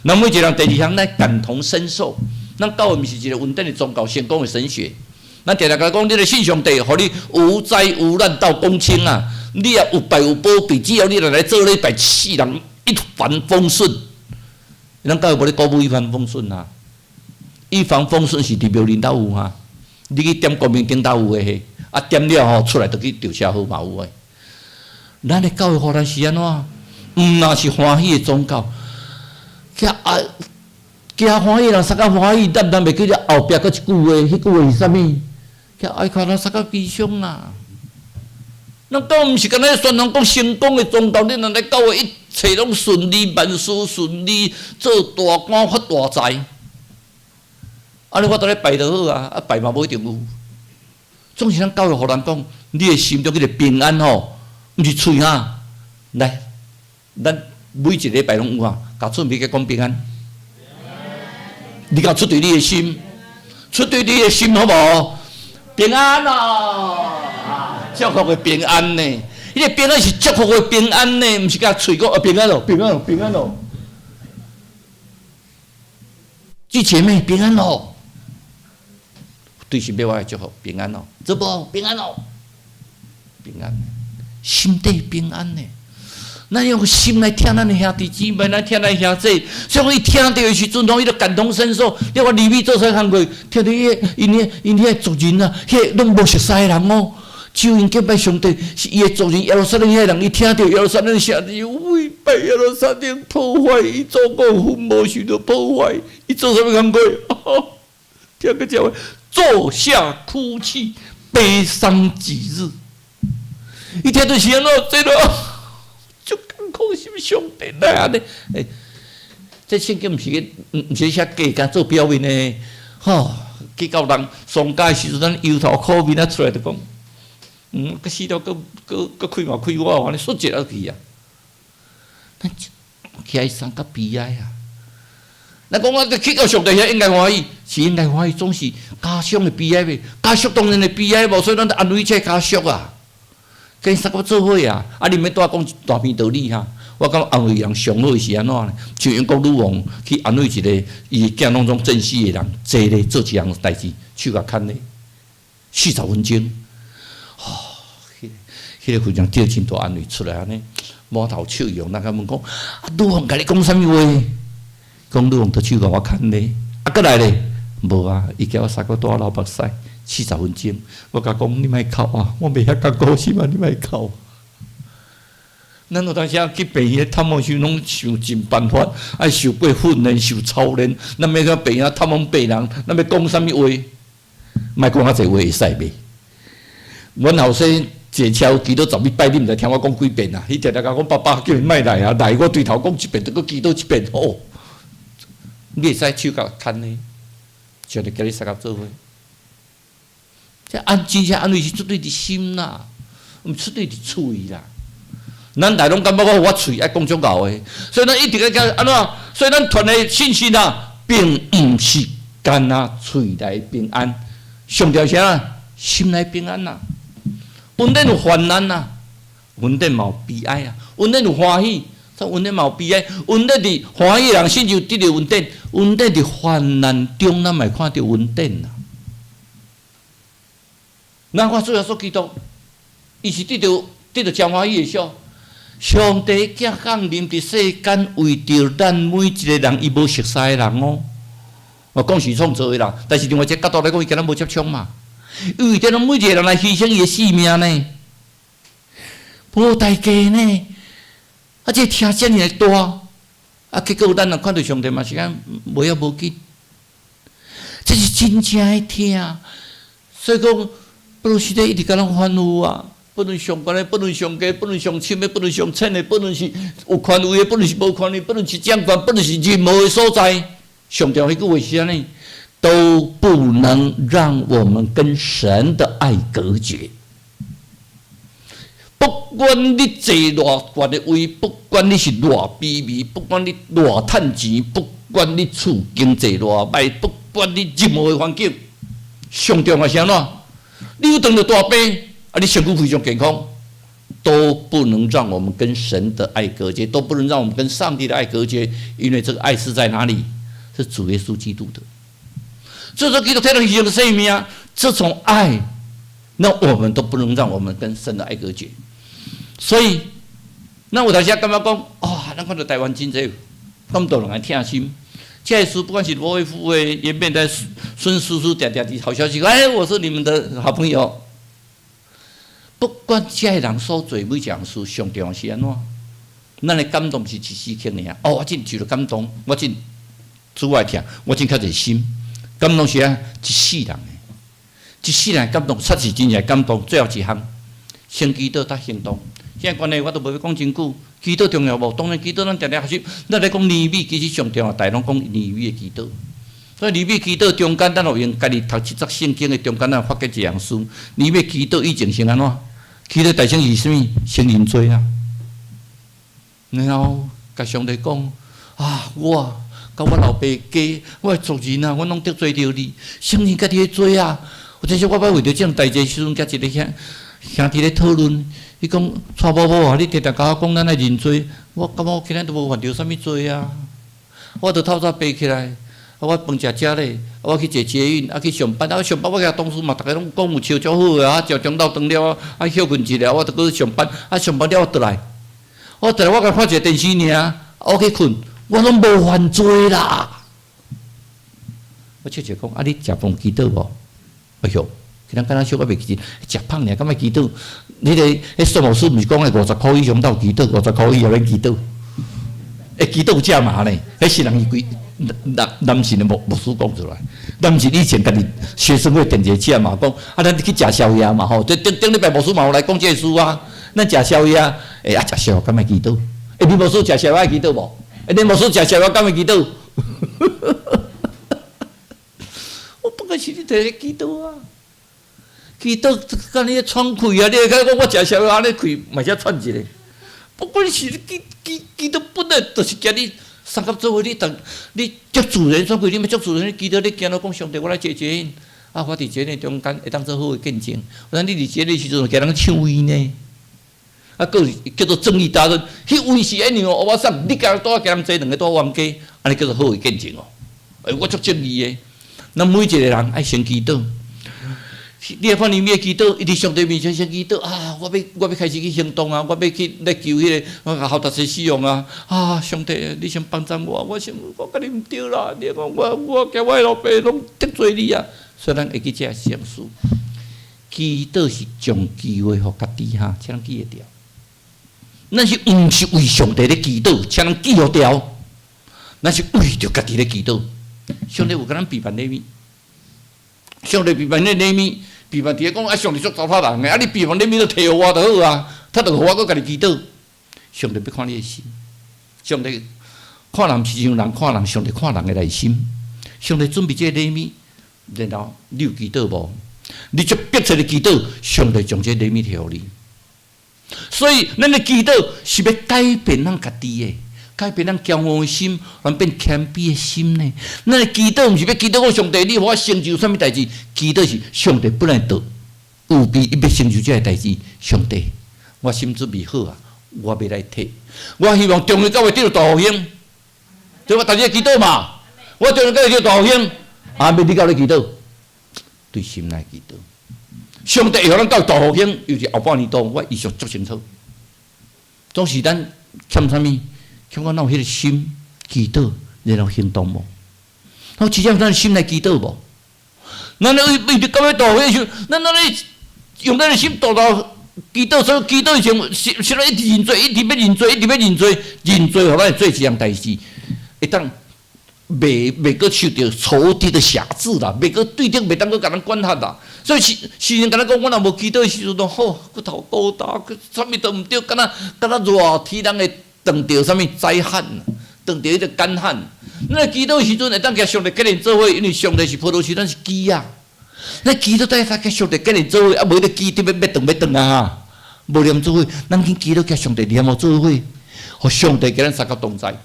咱每一個人第二項來感同身受。咱教的毋是一個穩定的宗教成功的神學。咱定定共講，你來信上帝，予你無災無難到公卿啊！你也有拜有保庇，只要你若來做禮拜，世人一帆風順。咱教會無咧鼓舞一帆風順啊！一帆風順是佇廟林兜有啊，你去點光明頂兜有的彼，啊點了吼出來就去著車禍嘛有的。咱的教會予咱是按怎？毋若是歡喜的宗教，遐啊，驚歡喜人相較歡喜，咱咱袂記得後壁閣一句話，彼句話是啥物？遐愛看咱相較悲傷啊！咱講毋是干焦宣揚講成功的宗教，你若來教會一切攏順利，萬事順利，做大官發大財。按呢我都咧拜就好啊，啊拜嘛無一定有。總是咱教會予人講，你的心中彼個平安吼，毋是喙哈。來，咱每一個禮拜攏有啊，共喙邊講平安。你敢出對你的心，出對你的心好無？平安哦，祝福的平安呢？彼個平安是祝福的平安呢，毋是共喙講啊平安哦，平安哦，平安哦。姊姐妹平安哦。對身邊我的祝福平安哦，這無平安哦，平安，心底平安呢。咱用心來聽咱的兄弟姊妹，來聽咱兄弟，所以伊聽著的時陣，攏伊就感同身受。你看利未做啥工課？聽著伊𪜶𪜶𪜶彼個族人啊，彼個攏無熟似的人哦，只有𪜶敬拜上帝，是伊的族人耶路撒冷彼個人，伊聽著耶路撒冷聲音，喂，被耶路撒冷破壞，伊祖國墳墓受著破壞，伊做啥物工課？聽個這話，坐下哭泣，悲傷幾日。伊聽著是按怎？這個足艱苦，是毋是上帝來按呢？欸，這聖經毋是咧，毋是寫假，敢做表面的，吼。去到人喪家的時陣，咱憂頭苦面啊出來就講，閣死了，閣閣閣開嘛開我，按呢說一下去啊。咱起來傷較悲哀啊！咱講我去到上帝遐應該歡喜，是應該歡喜，總是家屬的悲哀袂？家屬當然會悲哀無，所以咱安慰這家屬啊，跟相佮做伙啊！啊，你免拄仔講一大篇道理哈。我感覺安慰人上好是按怎呢？像英國女王去安慰一個伊的囝攏總戰死的人，坐咧做一項代誌，手共牽咧40分鐘，吼，彼個非常得真大安慰出來按呢，滿頭笑容，咱共問講，啊，女王共你講啥物話？講女王佇手共我牽咧，啊，閣來咧？無啊，伊叫我相閣帶我流目屎四十分鐘，我共講你莫哭啊，我袂遐艱苦死嘛，你莫哭。咱有當時啊去病院探望時，攏想盡辦法，愛受過訓練、受操練。咱欲去病院探望病人，咱欲講啥物話？莫講較濟話會使袂？阮後生坐車祈禱十幾擺，你毋知聽我講幾遍啊？伊定定共我講爸爸叫伊莫來啊，來我對頭講一遍，閣祈禱一遍好。你會使手共牽咧，上帝共你相佮做伙。這安真正安慰是出對佇心啦，毋出對佇喙啦。咱大攏感覺講我喙愛講足𠢕的，所以咱一定愛按怎？所以咱傳的信息啊，並毋是干焦喙內平安，上重要啥？心內平安啊！恩典有患難啊，恩典嘛有悲哀啊，恩典有歡喜，但恩典嘛有悲哀。恩典佇歡喜的人先就得著恩典，恩典佇患難中，咱嘛會看著恩典啊。咱看主耶穌基督，伊是得著誠歡喜的笑。上帝囝降臨佇世間，為著咱每一個人，伊無熟似的人哦。我講是創造的人，但是另外一個角度來講，伊共咱無接觸嘛。伊為著咱每一個人來犧牲伊的性命呢，無代價呢。啊，這疼遮爾大，啊，結果咱若看著上帝嘛是講無要無緊，這是真正的疼。所以講，保祿司祭一直共咱吩咐啊。不論上懸的，不論上低，不論上深的，不論上淺的，不論是有權位的，不論是無權位，不論是掌權，不論是任何的所在，上重要彼句話是按呢，都不能讓我們跟神的愛隔絕。不管你坐偌懸的位，不管你是偌卑微，不管你偌趁錢，不管你處經濟偌歹，不管你任何的環境，上重要是按怎？你有當著大病，啊，你身軀非常健康，都不能讓我們跟神的愛隔絕，都不能讓我們跟上帝的愛隔絕，因為這個愛是在哪裡？是主耶穌基督的。主耶穌基督替咱犧牲生命，這種愛，那我們都不能讓我們跟神的愛隔絕。所以，那有當時感覺講，啊，咱看著台灣真濟咁多人來疼心，這個事不管是羅威夫的，也變得孫叔叔定定佇好消息，哎，我是你們的好朋友。不管這个人所做每一項事，上重要是按怎？咱的感動是一時刻爾。哦，我真受著感動，我真主愛疼，我真較熱心。感動是按一世人的，一世人的感動，確實真正感動。最後一項，先祈禱才行動。現在關係我都無欲講真久，祈禱重要無？當然祈禱，咱定定學習。咱咧講憐憫，其實上重要，大攏講憐憫的祈禱。所以憐憫祈禱中間，咱有用家己讀這節聖經的中間，咱發覺一樣事。憐憫祈禱以前先按怎？祈禱大先是啥物？先認罪啊！然後共上帝講啊，我佮我老爸家，我的族人啊，我攏得罪著你，承認家己的罪啊！有陣時我捌為著這種代誌時陣，佮一個兄兄弟咧討論，伊講蔡某某啊，你定定共我講咱愛認罪，我感覺我今仔都無犯著啥物罪啊！我著透早爬起來，啊，我飯食食咧，啊，我去坐捷運，啊，去上班，啊，上班我共同事嘛，逐家攏講有笑足好的啊，食中晝頓了，啊，歇睏一下，我著閣上班，啊，上班了我轉來，我轉來我共看一下電視爾，我去睏，我攏無犯罪啦。我笑笑講，啊，你食飯祈禱無？哎喲，今仔敢若小可袂記得，食飯爾敢愛祈禱？彼个彼孫牧師毋是講的50箍以上才有祈禱，50箍以下免祈禱。欸，祈禱有價碼呢？彼是人伊規男男性的牧師講出來，男性以前家己學生會定一個價碼，講啊，咱去食宵夜嘛吼，這頂頂禮拜牧師嘛有來講這個事啊。咱食宵夜，欸啊，食宵夜敢愛祈禱？欸，你牧師食宵夜愛祈禱無？欸，你牧師食宵夜敢會祈禱？我不過是你佇咧祈禱啊，祈禱佮你咧喘氣啊！你會感覺講我食啥物按呢氣嘛會喘一下。不管是你祈祈祈禱本來就是共你相佮做伙，你當你足自然喘氣，你欲足自然，你祈禱你行路講上帝，我來坐坐啊，我佇這个中間會當做好的見證。有當你佇這个時陣，共人搶位呢？啊，閣有叫做正義達人，彼位是按呢哦，我送你共拄仔共人坐兩个拄冤家，按呢叫做好的見證哦。欸，我足正義的。咱每一個人愛先祈禱。你會看尼米祈禱，伊佇上帝面前先祈禱啊！我欲開始去行動啊！我欲去來求彼個我後達使用啊！啊，上帝，你先幫贊我，我先我家己毋對啦！你講我共我的老爸攏得罪你啊！所以咱會記這个程序，祈禱是將機會予家己哈，請咱記會著。咱是毋是為上帝咧祈禱，請咱記予牢。咱是為著家己咧祈禱。上帝有共咱備辦禮物，上帝備辦咧禮物，備辦佇咧講啊，上帝足糟蹋人的，啊你備辦禮物都提予我就好啊，他就予我閣家己祈禱。上帝欲看你的心，上帝看人毋是像人看人，上帝看人的內心。上帝準備這個禮物，然後你有祈禱無？你足迫切的祈禱，上帝將這個禮物提予你。所以，咱的祈禱是欲改變咱家己的，改變咱驕傲的心，咱變謙卑的心呢。咱的祈禱毋是欲祈禱講上帝，你予我成就啥物代誌？祈禱是上帝本來就有備，伊欲成就這个代誌。上帝，我心準備好啊，我欲來提。我希望中日教會得著大復興，對吧？大家祈禱嘛。我中日教會得著大復興，啊，欲你敢有咧祈禱，對心內祈禱。上帝會予咱到大復興，尤其後半年度，我意識足清楚。總是咱欠啥物？欠我哪有彼个心祈禱，然後行動無？我真正咱心來祈禱無？咱為為著到欲大復興時，咱咱咧用咱的心大大祈禱，所以祈禱時，是是咧一直認罪，一直欲認罪，一直欲認罪，認罪予咱會做一項代誌，會當袂袂閣受著仇敵的轄制啦，袂閣對頂袂當閣共咱管轄啦。所以詩詩人敢若講，我若無祈禱的時陣，好，骨頭孤單，啥物都毋對，敢若敢若熱天人會當著啥物災旱，當著彼个乾旱。咱祈禱的時陣會當共上帝結連做伙，因為上帝是葡萄樹，咱是枝仔。咱祈禱底下共上帝結連做伙，啊無彼個枝得欲欲斷欲斷啊！無連做伙，咱去祈禱共上帝連予做伙，予上帝共咱相佮同在。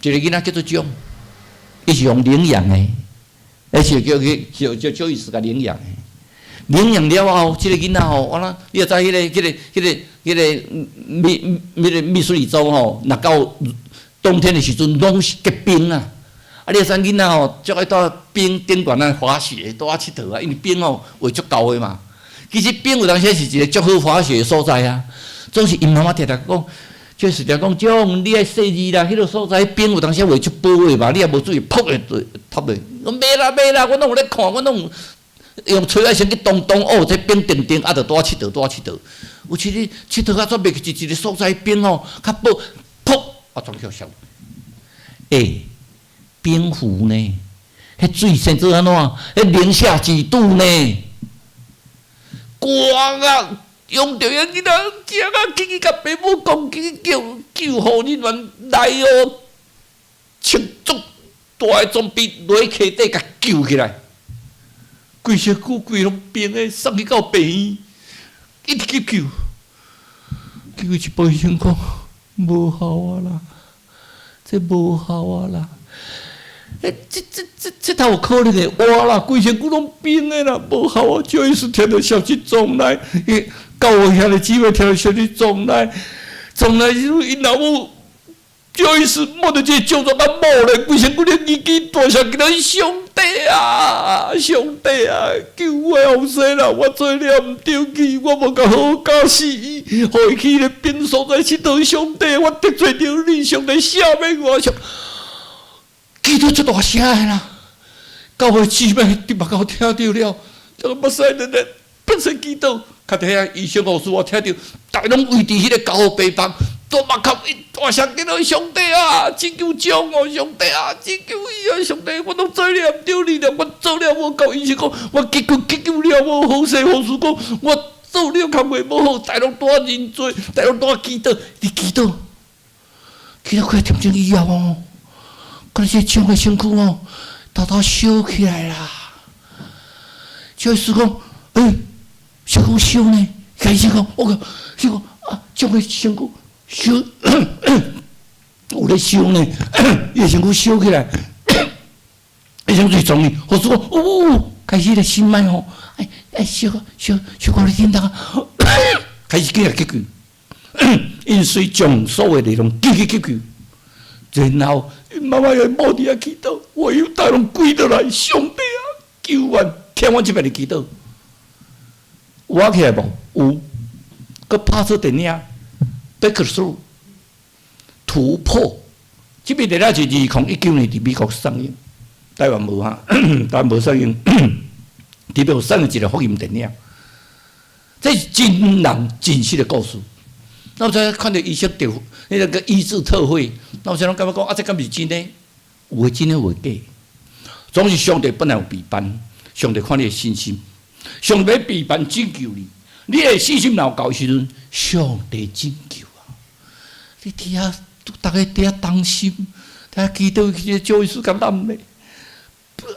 一个囡仔叫做蔣，伊是用領養的，而且叫去叫叫叫伊自家領養的。領養了後，這個囡仔吼，我諗你若知彼个、彼個、彼個、彼個密、彼個密蘇里州吼，若到冬天的時陣，攏是結冰啊！啊，你若知囡仔吼，足愛蹛冰頂懸仔滑雪，蹛仔𨑨迌啊，因為冰吼畫足厚的嘛。其實冰有當時是一個足好滑雪的所在啊。總是𪜶媽媽定定講，就是定講，蔣你愛細膩啦，彼個所在冰有當時畫足薄的嘛，你若無注意，噗會塌落。講袂啦袂啦，我攏有咧看，我攏有用錘仔先去動動，哦，這冰定定，啊，就蹛仔𨑨迌，蹛仔𨑨迌。有時你𨑨迌啊，煞袂去一個所在冰吼，較薄，噗，啊，全去摔。欸，冰湖呢？彼水生做按怎？彼零下幾度呢？寒啊！用著彼囡仔驚啊，緊去共爸母講，緊去叫救護人員來哦，穿足大的裝備落去溪底共救起來。規身軀規攏冰的，送去到病院，一直急救，結果一步醫生講無效啊啦，這無效啊啦。欸，這這這這哪有可能會活啦？規身軀攏冰的啦，無效啊！趙醫師聽著消息撞來，教會兄弟姊妹聽著消息撞來，撞來時陣，𪜶老母趙醫師摸著這個症狀甲某咧，規身軀咧年紀大聲叫上帝啊，上帝啊，救我後生啦！我做了毋對去，我無共好好教死伊，予伊去彼个冰所在𨑨迌。上帝，我得罪著你，上帝赦免我。祈禱足大聲的啦，教會姊妹佇目口聽著了，這個目屎兩個變成祈禱，較佇遐醫生護士我聽著，逐家攏圍佇彼個加護病房，大目口一大聲叫做上帝啊，拯救蔣哦，上帝啊，拯救伊啊，上帝，我攏做了毋對你了，我做了無夠，醫生講我急救急救了無好勢，護士講我做了工課無好，逐家攏蹛認罪，逐家攏蹛祈禱，你祈禱，祈禱幾仔點鐘以後哦。看這蔣的身軀哦，偷偷燒起來啦。就醫師講，欸，身軀燒呢？開始講，我講，伊講啊，將個身軀燒，有咧燒呢，伊的身軀燒起來，醫生就裝伊，護士講，哦，開始咧心脈吼，哎哎，燒燒燒到咧叮當，開始起來急救，𪜶隨將所有的攏緊急急救，然後𪜶媽媽又墓佇遐祈禱，我猶太攏跪落來，上帝啊，救阮，聽阮這邊的祈禱，有活起來無？有，閣拍出電影，Breakthrough 突破，這部電影是2019年佇美國上映，台灣無哈，台灣無上映，佇美國上映一个福音電影，這是真人真實的故事。那我才看著醫生得彼個醫治特會，那我才攏感覺講啊，這敢是真的？有的真的，有的假。總是上帝本來有備辦，上帝看你的信心，上帝備辦拯救你。你的信心若有夠時陣，上帝拯救啊！你佇遐，逐家佇遐擔心，佇遐祈禱，彼個趙醫師共咱咧，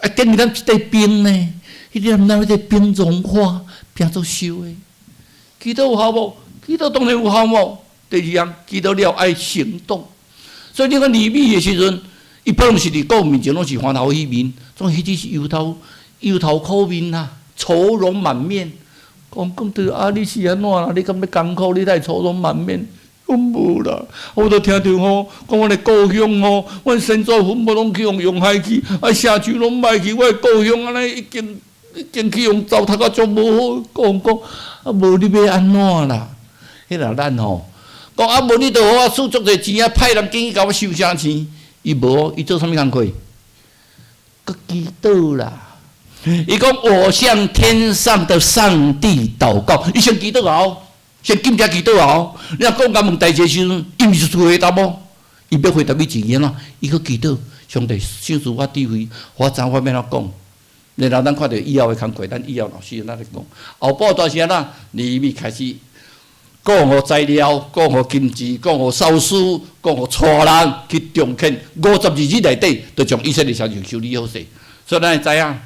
啊，等於咱一塊冰呢，彼個咱彼個冰融化，變做燒的。祈禱有效無？祈禱當然有效無？第二項，祈禱了愛行動。所以你看尼米的時陣，伊本來是佇國面前攏是歡頭喜面，總彼日是憂頭憂頭苦面啊，愁容滿面。講講著啊，你是按怎啦？你敢欲艱苦？你會愁容滿面？講無啦，我都聽著吼，講阮的故鄉吼，阮先祖墳墓攏去予用害去，啊，城牆攏歹去，我的故鄉按呢已經已經去予糟蹋甲足無好。講講啊，無你欲按怎啦？彼若咱吼，講啊，無你著予我輸足濟錢啊，派人進去共我修城牆。伊無，伊做啥物工課？閣祈禱啦。伊講我向天上的上帝禱告，伊先祈禱後，先禁食祈禱後。你若講共問代誌的時陣，伊毋是出回答無？伊欲回答你一個怎？伊閣祈禱，上帝賞賜我智慧，我知我欲按怎講。然後咱看著以後的工課，咱以後老師咱咧講。後半段是按怎？尼米開始講予材料，講予金子，講予掃書，講予帶人去重建。52日內底，就將以色列城牆修理好勢。所以咱會知影，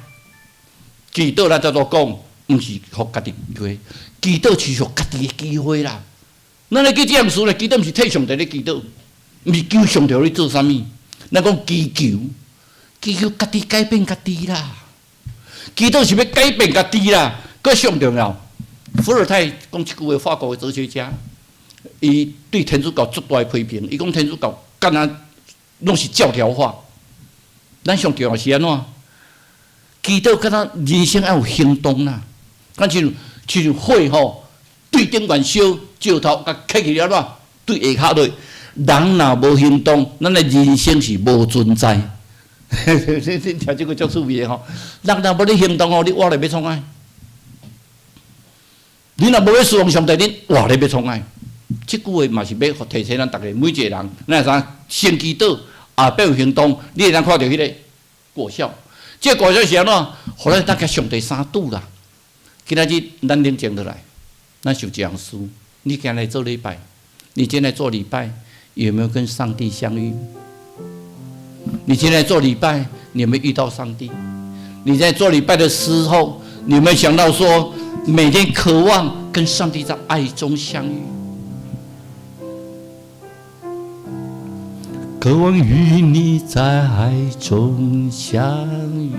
祈禱咱才拄講，毋是予家己機會，祈禱是予家己的機會啦。咱咧記這項事咧，祈禱毋是替上帝咧祈禱，毋是求上帝予你做啥物。咱講祈求，祈求家己改變家己啦。祈禱是欲改變家己啦，閣上重要。伏爾泰講這句話，法國的哲學家，伊對天主教足大的批評。伊講天主教敢若攏是教條化。咱上重要是按怎？祈禱敢若人生愛有行動啦，敢親像親像火吼，對頂懸燒，石頭共磕去了怎？對下跤落。人若無行動，咱的人生是無存在。你聽這個足趣味的吼，人若無咧行動吼，你活咧欲創啥？你若無欲侍奉上帝，你活咧欲創啥？這句話嘛是欲提醒咱逐家每一個人，咱會使先祈禱，後壁有行動，你會當看著彼個果效。這個果效是按怎？予咱當共上帝相拄啦。今仔日咱冷靜落來，咱想一項事。你今日做禮拜，你今天做禮拜，有沒有跟上帝相遇？你今天做禮拜，你有沒有遇到上帝？你在做禮拜的時候，你有沒有想到說，每天渴望跟上帝在愛中相遇？渴望與你在愛中相遇，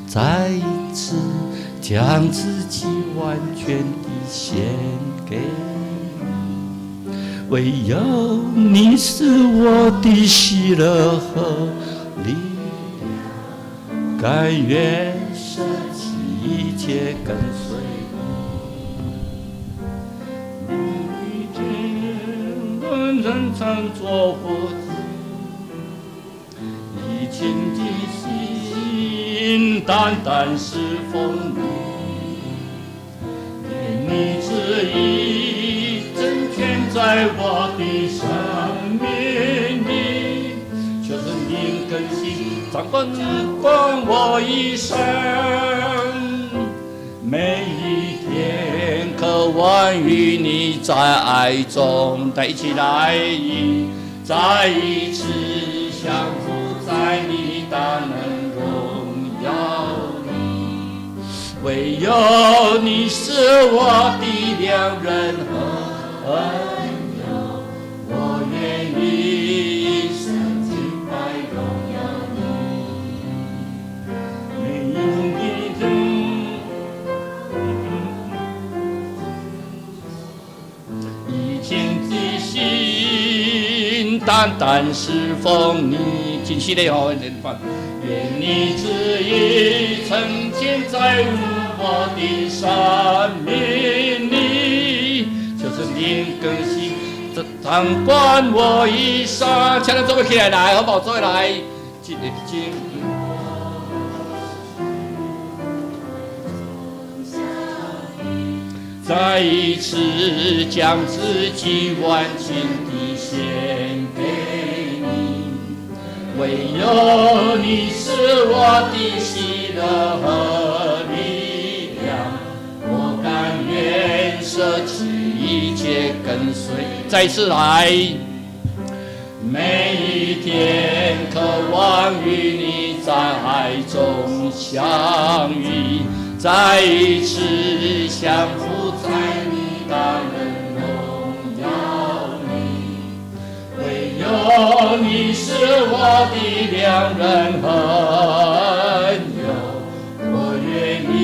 再一次將自己完全地獻給你，唯有你是我的喜樂和力量，甘願捨棄一切跟隨你，你天人常做我以虔的心，單單事奉你，願你旨意成全在我的生命裡，求聖靈更新，掌管管我一生，每一天渴望與你在愛中，再一起來，再一次降服在你大能榮唯有你是我的良人和恩友，我願一生敬拜榮耀你。每一天，以虔的心，單單侍奉你，真實的哦，願你旨意成全在我的生命裡，求聖靈更新，掌管我一生。請咱做伙起來來，好無？做伙來，這個真。再一次將自己完全地獻給你，唯有你是我的喜樂和力量，我甘願捨棄一切跟隨。再次來，每一天渴望與你在愛中相遇，再一次降服在你大能榮耀裡，唯有你是我的良人和恩友，我願一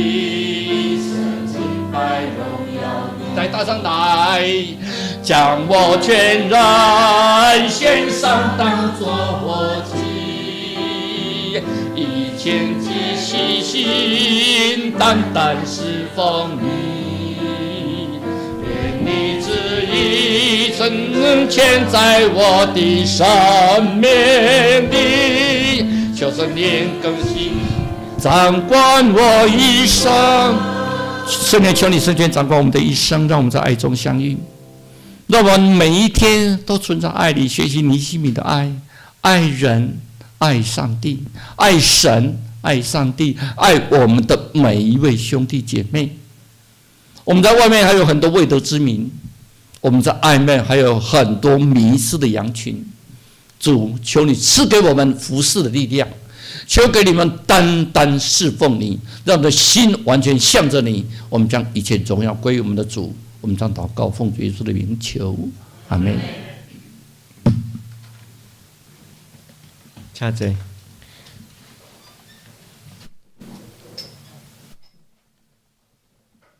生敬拜榮耀你。再大聲來，將我全然獻上，當作活祭，以虔的心，單單侍奉你。願你旨意成全在我的生命裡，求聖靈更新，掌管我一生。聖靈，求你聖權掌管我們的一生，讓我們在愛中相遇，讓我們每一天都存在愛裡，學習尼希米的愛，愛人，愛上帝，愛神，愛上帝，愛我們的每一位兄弟姐妹。我們在外面還有很多未得之民，我們在外面還有很多迷失的羊群。主，求你賜給我們服侍的力量，求給你們單單侍奉你，讓我們的心完全向着你。我們將一切榮耀歸於我們的主。我們將禱告奉主耶穌的名求，阿門。請坐。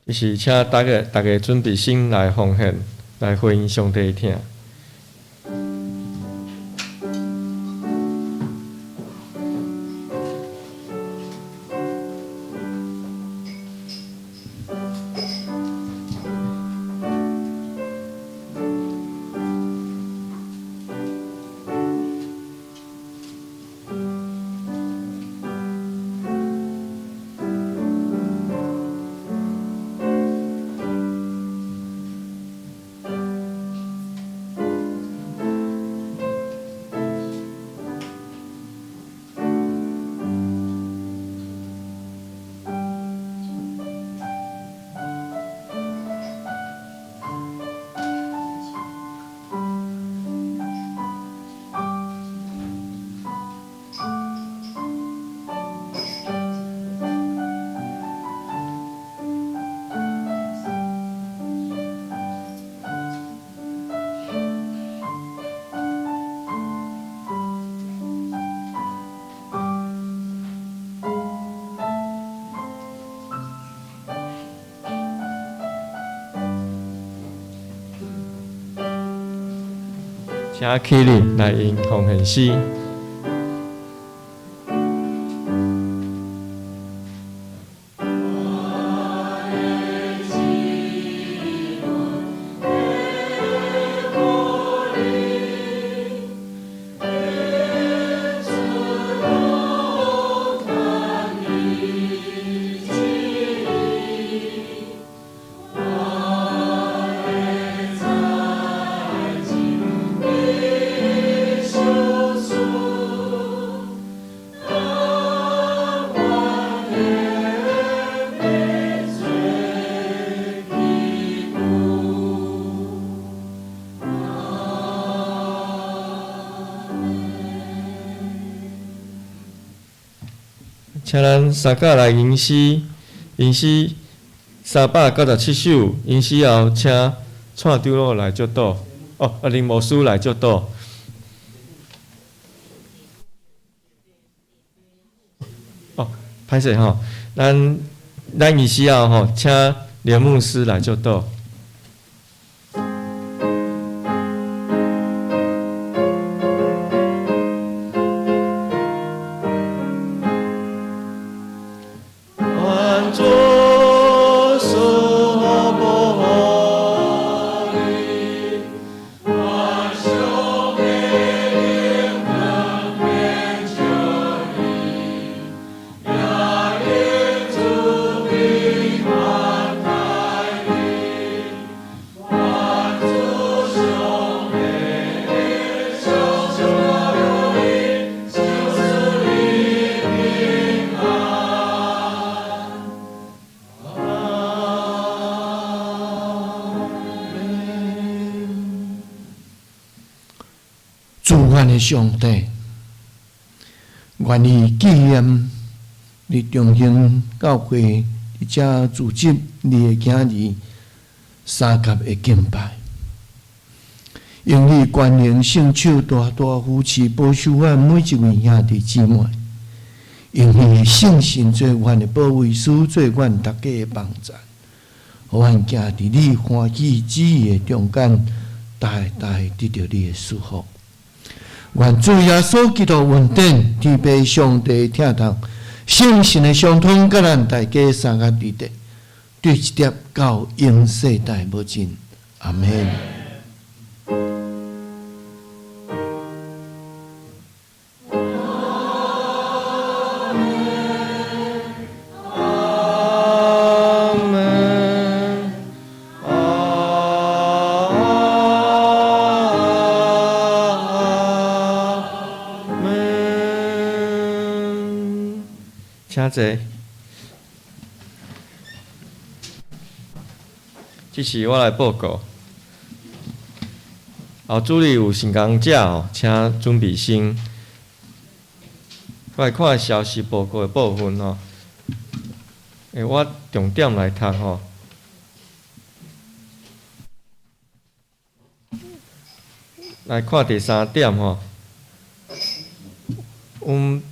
這是請大家，大家準備心來奉獻，來回應上帝的疼。請起立來吟奉獻詩。請咱三甲來吟詩，吟诗397首，吟诗后请蔡长老来祝祷，哦，啊林牧师来祝祷。哦，歹势吼，咱仪式后吼，请连牧师来祝祷。愿主赐福予你，愿上帝的恩典照你，也用慈悲款待你。愿主上帝的笑照你，赐你平安。阿們。主阮的上帝，願意紀念你中興教會佇遮組織你的囝兒三佮的敬拜，用你權能聖手大大扶持保守阮每一位兄弟姊妹，用你的聖神做阮的保衛師，做阮逐家的幫贊，予阮行佇你歡喜旨意的中間，代代得著你的祝福。願主耶穌基督恩典，天父上帝疼痛，聖神的相通，佮咱大家相佮佇咧，對一直到永世代無盡。阿們。阿們，阿們，請坐。這是我來報告。後主日有成功者吼，請準備先。我來看消息報告的部分吼。我重點來讀吼。來看第三點吼。阮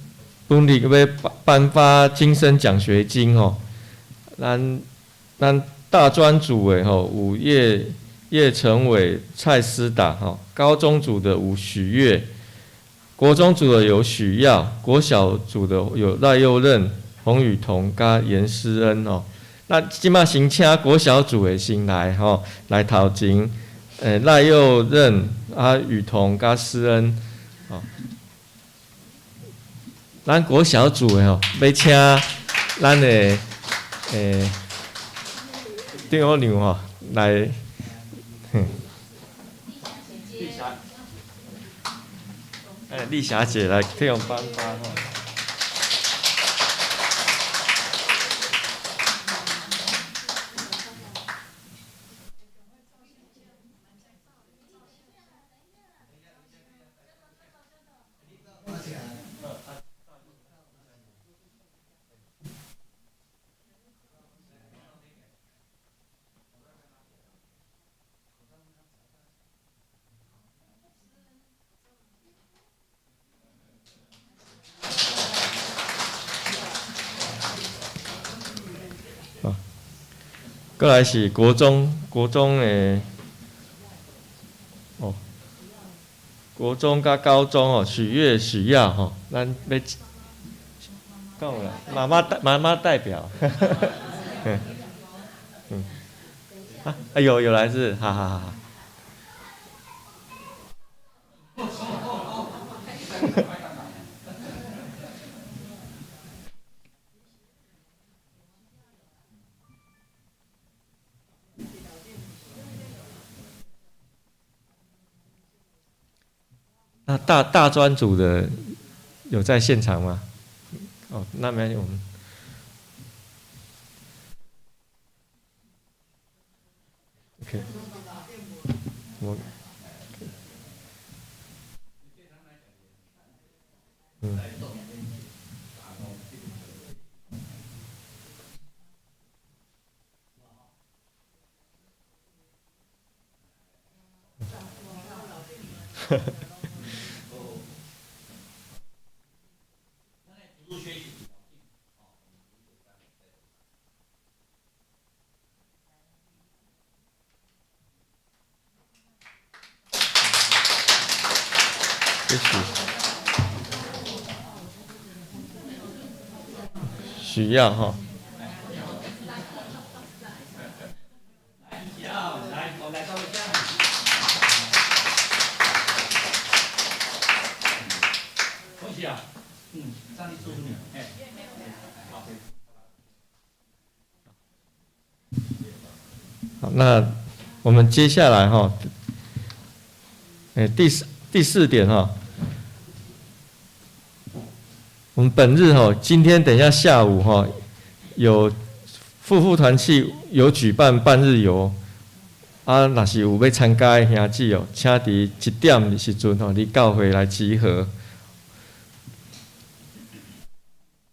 本日欲頒發精神獎學金吼，咱大專組的吼有葉成偉、蔡思達吼，高中組的有許月，國中組的有許耀，國小組的有賴佑任、洪雨桐佮嚴思恩吼。那這擺先請國小組的先來吼，來頭前，賴佑任、啊雨桐佮思恩，吼。咱國小組的吼，欲請咱的長娘吼來，麗霞姐來替我們頒發吼。過來是國中，國中的哦，國中佮高中哦，許月許耀吼，咱欲講啦，媽媽代表，啊，有來是，哈哈哈。那大專組的有在現場嗎？哦，那沒有。我們 OK，我，嗯。这是需要哈。来，我来稍微下。恭喜啊！上帝祝福你。哎，好。好，那我们接下来哈，第四点哈，我们本日哈，今天等一下下午哈，有富富团契有举办半日游，啊，若是有欲参加的兄姊哦，请伫1点的时阵吼，伫教会来集合。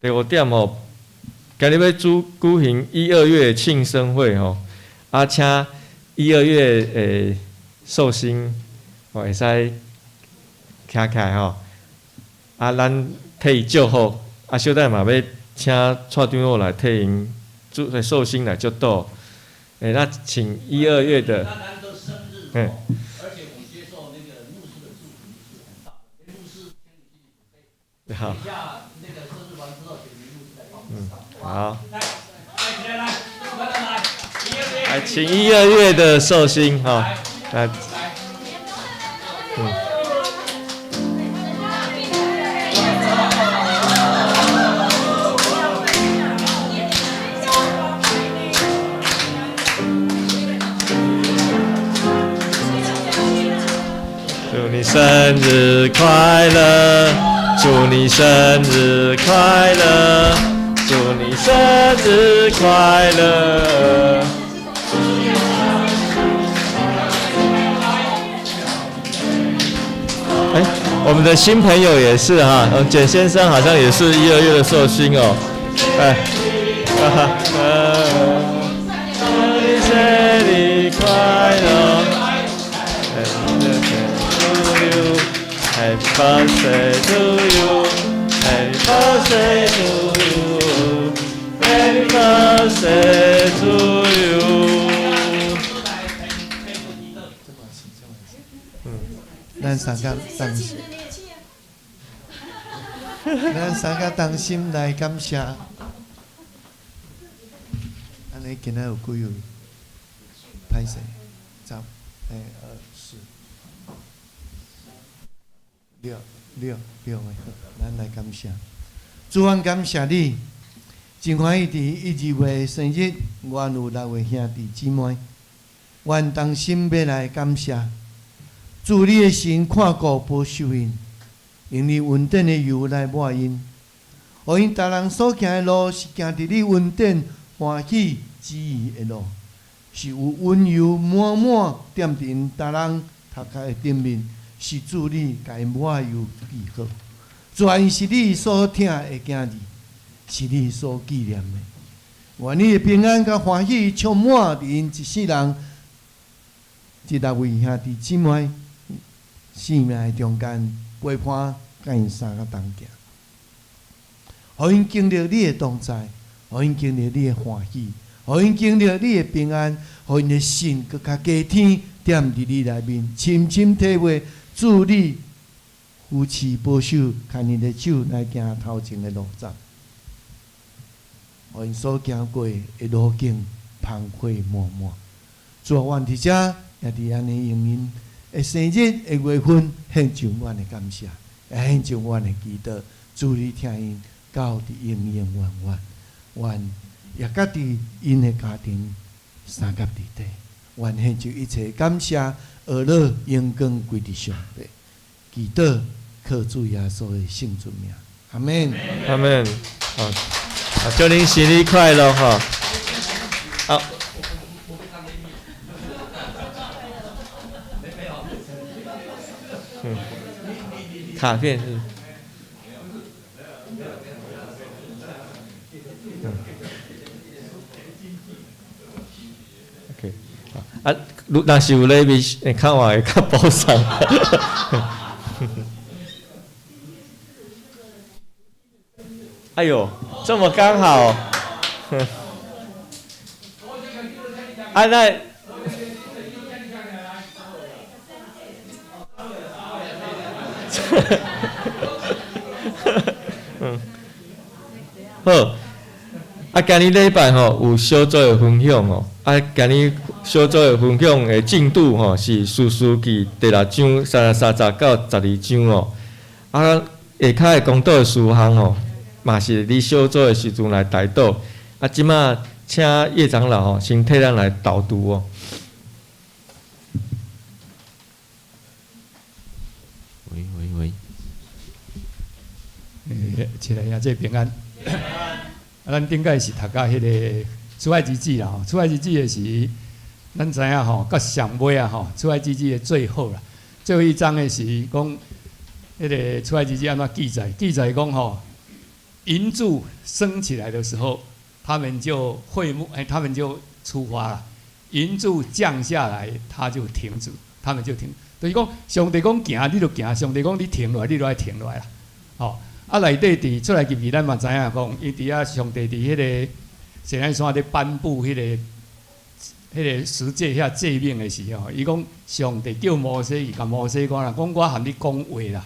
第五点吼，今日欲举行一二月庆生会吼，啊，请一二月的寿星哦，会使徛起来吼，啊，咱替伊祝福，啊，小等嘛欲请蔡长老来替𪜶祝寿星来祝祷。那请一二月的，嗯，而且我们接受那个牧师的祝福是很大的，牧师先有心理准备。好。等一下那个生日完之后，请牧师来帮我们唱。好。来，来，来，来，来，来，请一二月的寿星哈，来。祝你生日快乐，祝你生日快乐，祝你生日快乐。哎，我们的新朋友也是哈，简先生好像也是一二月的寿星哦。哎，哈哈，祝你生日快乐。Happy birthday to you, Happy birthday to you, Happy birthday to you。咱三个同心来感谢。按呢今仔有几位？歹势，十、二、四。六六六个，咱来感谢。主，阮感谢你，真欢喜伫一二月生日，阮有六位兄弟姊妹，阮同心欲来感谢。主，你的神看顾保守𪜶，用你恩典的油来抹𪜶，予𪜶逐人所行的路是行伫你恩典欢喜旨意的路，是有温油满满踮伫𪜶逐人头壳的顶面。是主你共𪜶抹油记好，主啊，𪜶是你所疼的囝儿，是你所纪念的。愿你的平安佮欢喜充满伫𪜶一世人，这六位兄弟姊妹生命的中间陪伴，佮𪜶三个同行，予𪜶经历你的同在，予𪜶经历你的欢喜，予𪜶经历你的平安，予𪜶的心阁较加添踮伫你内面，深深体会。主你扶持保守，牵𪜶的手来行头前的路程，予𪜶所行过的路径芳花满满。主啊，阮伫遮也伫按呢用𪜶的生日的月份献上阮的感谢，也献上阮的祈祷。主你疼𪜶到伫永永远远，愿也佮伫𪜶的家庭相佮伫底，愿献上一切感谢。呵咾荣光归伫上帝，祈祷靠主耶稣的圣尊名，阿们。阿们。好，祝恁生日快乐哈！好。卡片是。OK，啊，如。若是有禮物，會較嘛會較保送。哎呦，這麼剛好！啊那，嗯，好。啊，今日禮拜吼有小組的分享哦。啊，今日小組的分享的進度吼是士師記第六章33節到12章哦。啊，下跤的講道的事項吼，嘛是佇小組的時陣來代禱。啊，這馬請葉長老吼先替咱來導讀哦。喂喂喂，親愛的兄弟平安。啊，咱頂擺是讀到彼个出埃及記啦吼，出埃及記的時，咱知影吼，到上尾啊吼，出埃及記的最後啦，最後一章的時，講彼个出埃及記按怎記載？記載講吼，雲柱升起來的時候，他們就會幕，欸，他們就出發了；雲柱降下來，他就停止，他們就停。就是講，上帝講行，你就行；上帝講你停落來，你就愛停落來啦，吼。啊，內底佇出埃及記，咱嘛知影講，伊佇遐上帝佇彼个西奈山咧頒布彼个十誡遐誡命的時候，伊講上帝叫摩西，伊共摩西講啦，講我和你講話啦，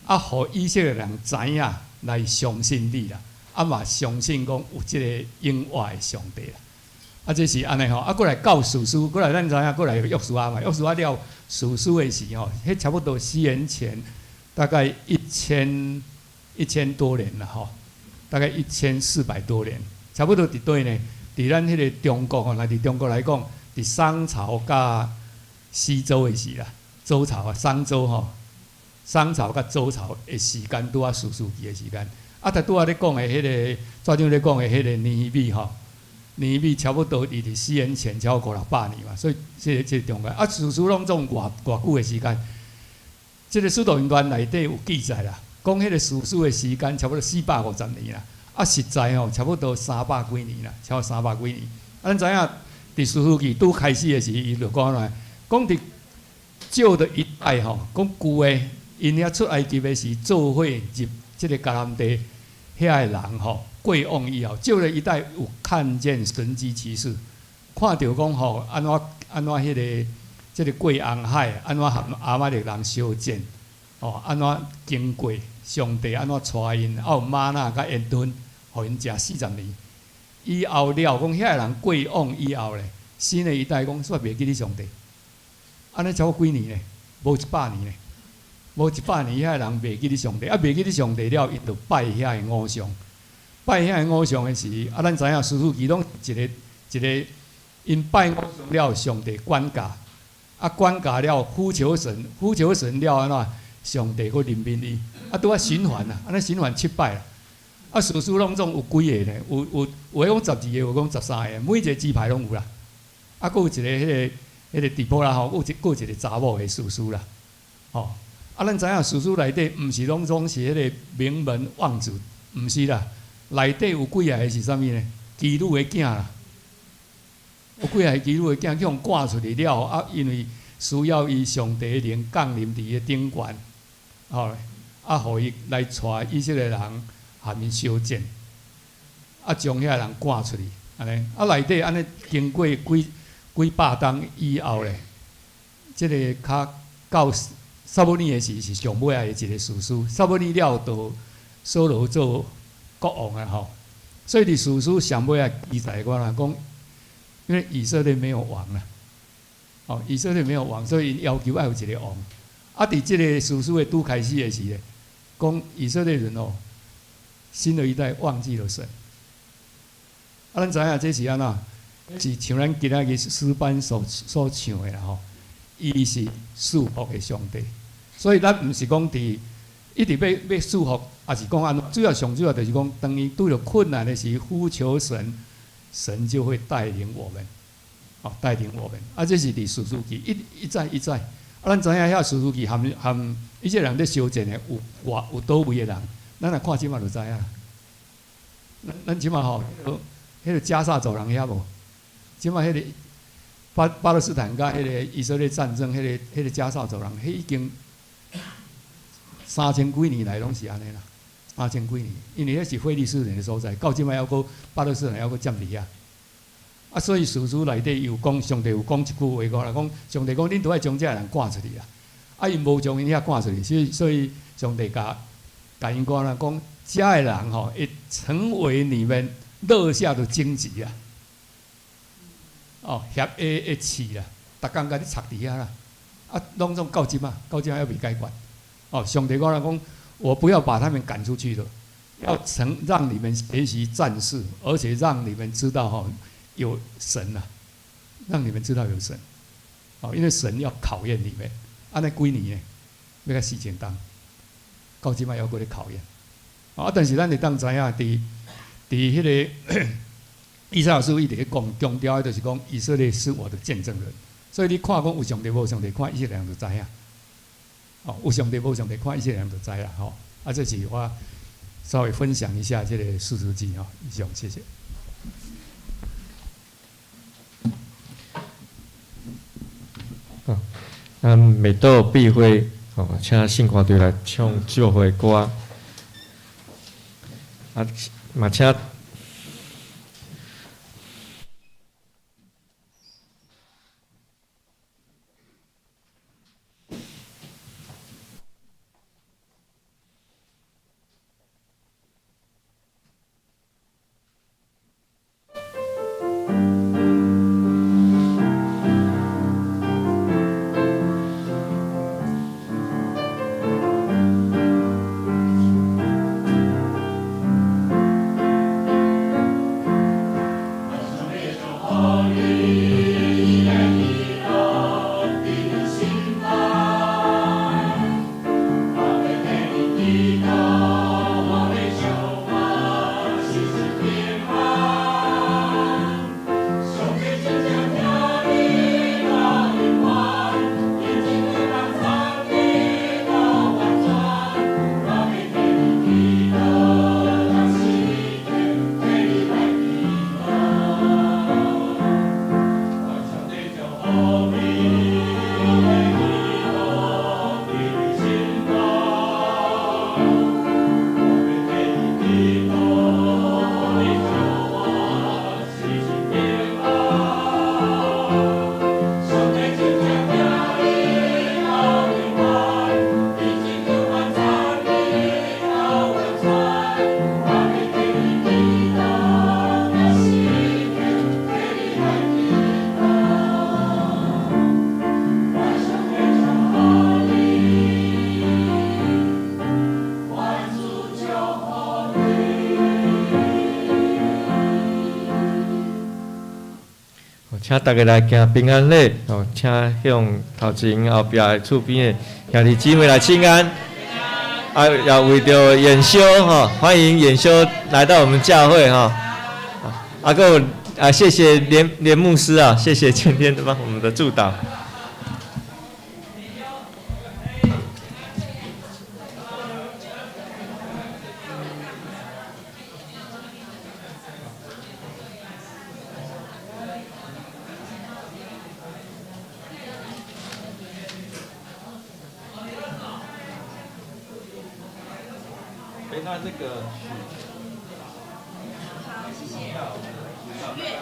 啊，予以色列人知影來相信你啦，啊嘛相信講有這个永活的上帝啦。啊，這是按呢吼，啊，閣來到士師，閣來咱知影，閣來約書亞嘛，約書亞了士師的時吼，彼差不多西元前大概1000多年了吼，大概1400多年，差不多佇佗呢？佇咱彼个中國吼，若佇中國來講，佇商朝佮西周的時啦，周朝啊，商周吼，商朝佮周朝的時間拄仔士師記的時間。啊，頭拄仔咧講的彼个，組長咧講的彼個尼希米吼，尼希米差不多伊佇西元前超過五六百年嘛，所以這個中間啊，士師攏總偌偌久的時間？這个使徒行傳內底有記載啦。講彼个士師的時間差不多450年啦，啊，實在吼差不多三百幾年啦，超過三百幾年。啊，咱知影佇士師記拄開始的時，伊就講來，講佇舊的一代吼，講舊的，𪜶遐出埃及的時，做伙入這个迦南地遐的人吼，過往以後，舊的一代有看見神蹟奇事，看著講吼，按怎按怎彼个這个過紅海，按怎和亞瑪力人相戰，哦，按怎經過。上帝按怎帶𪜶，啊有嗎哪佮煙吞，予𪜶食40年。以後了，講遐个人過往以後咧，新的一代講煞袂記得上帝。按呢超過幾年咧？無100年咧，無一百年，遐个人袂記得上帝，啊袂記得上帝了，𪜶就拜遐个偶像。拜遐个偶像的時，啊咱知影士師記攏一个一个，𪜶拜偶像了，上帝管教，啊管教了，呼求神，呼求神了按怎？上帝閣憐憫伊，啊，拄仔循環啊，按呢循環七擺啦。啊，士師攏總有幾个呢？有的講12個，有講13個，每一個支派攏有啦。啊，閣有一个彼个底波拉吼，閣有一個查某的士師啦。吼，啊，咱知影士師內底毋是攏總是彼个名門望族，毋是啦。內底有幾个是啥物呢？妓女的囝啦，有幾个妓女的囝去予趕出去了，啊，因為需要伊上帝的靈降臨佇伊的頂懸。吼，啊，予伊來帶以色列人和𪜶相戰，啊，將遐人趕出去，按呢，啊，內底按呢經過幾幾百冬以後咧，這个較到撒母耳的時是上尾仔的一个士師，撒母耳了就掃羅做國王啊吼，所以佇士師上尾仔記載講啦，講因為以色列沒有王啦，哦，以色列沒有王，所以𪜶要求愛有一个王。啊！佇這个士師的拄開始的時咧，講以色列人哦，新的一代忘記了神。啊，咱知影這是按怎？是像咱今仔日詩班所唱的啦吼。伊是賜福的上帝，所以咱毋是講佇一直欲賜福，抑是講按怎？主要上主要就是講，當伊拄著困難的時，呼求神，神就會帶領我們，哦，帶領我們。啊，這是佇士師記一再一再。啊，咱知影遐士師記含以色列人咧相戰的有偌有佗位的人，咱若看這馬就知影。咱這馬吼，彼个加薩走廊遐無？這馬彼个巴勒斯坦佮彼个以色列战争，彼个加沙走廊，彼已经三千几年来攏是按呢啦，三千几年，因為彼是非利士人的所在，到這擺猶閣巴勒斯坦猶閣佔佇遐。啊，所以史書內底有講，上帝有講一句話講啦，講上帝講恁都愛將這个人趕出去啦。啊，𪜶無將𪜶遐趕出去，所以上帝共𪜶講啦，講遮的人吼會成為你們肋下的荊棘啊。哦，協的刺啦，逐工共你插佇遐啦，啊，攏總到這馬，到這馬猶未解決。哦，上帝講啦，講我不要把他們趕出去了，要成讓你們學習戰事，而且讓你們知道吼有神啊，讓你們知道有神。哦，因為神要考驗你們，按呢幾年呢，欲共4000冬，到這馬猶閣咧考驗。啊，但是咱會當知影，佇彼个。以賽亞書伊佇咧講強調的，就是講以色列是我的見證人，所以你看講有上帝無上帝，看以色列人就知影。哦，有上帝無上帝，看以色列人就知啦。吼，啊，這是我稍微分享一下這个士師記吼，以上，謝謝。好，咱默禱閉會，哦，請聖歌隊來唱祝福歌。啊，嘛請。請大家來行平安禮，哦，請向頭前後壁的厝邊的兄弟姊妹來請安。啊，也為著演修吼，歡迎演修來到我們教會吼。啊，閣有啊，謝謝連連牧師啊，謝謝今天幫我們的助導。那這個好，謝謝。許願。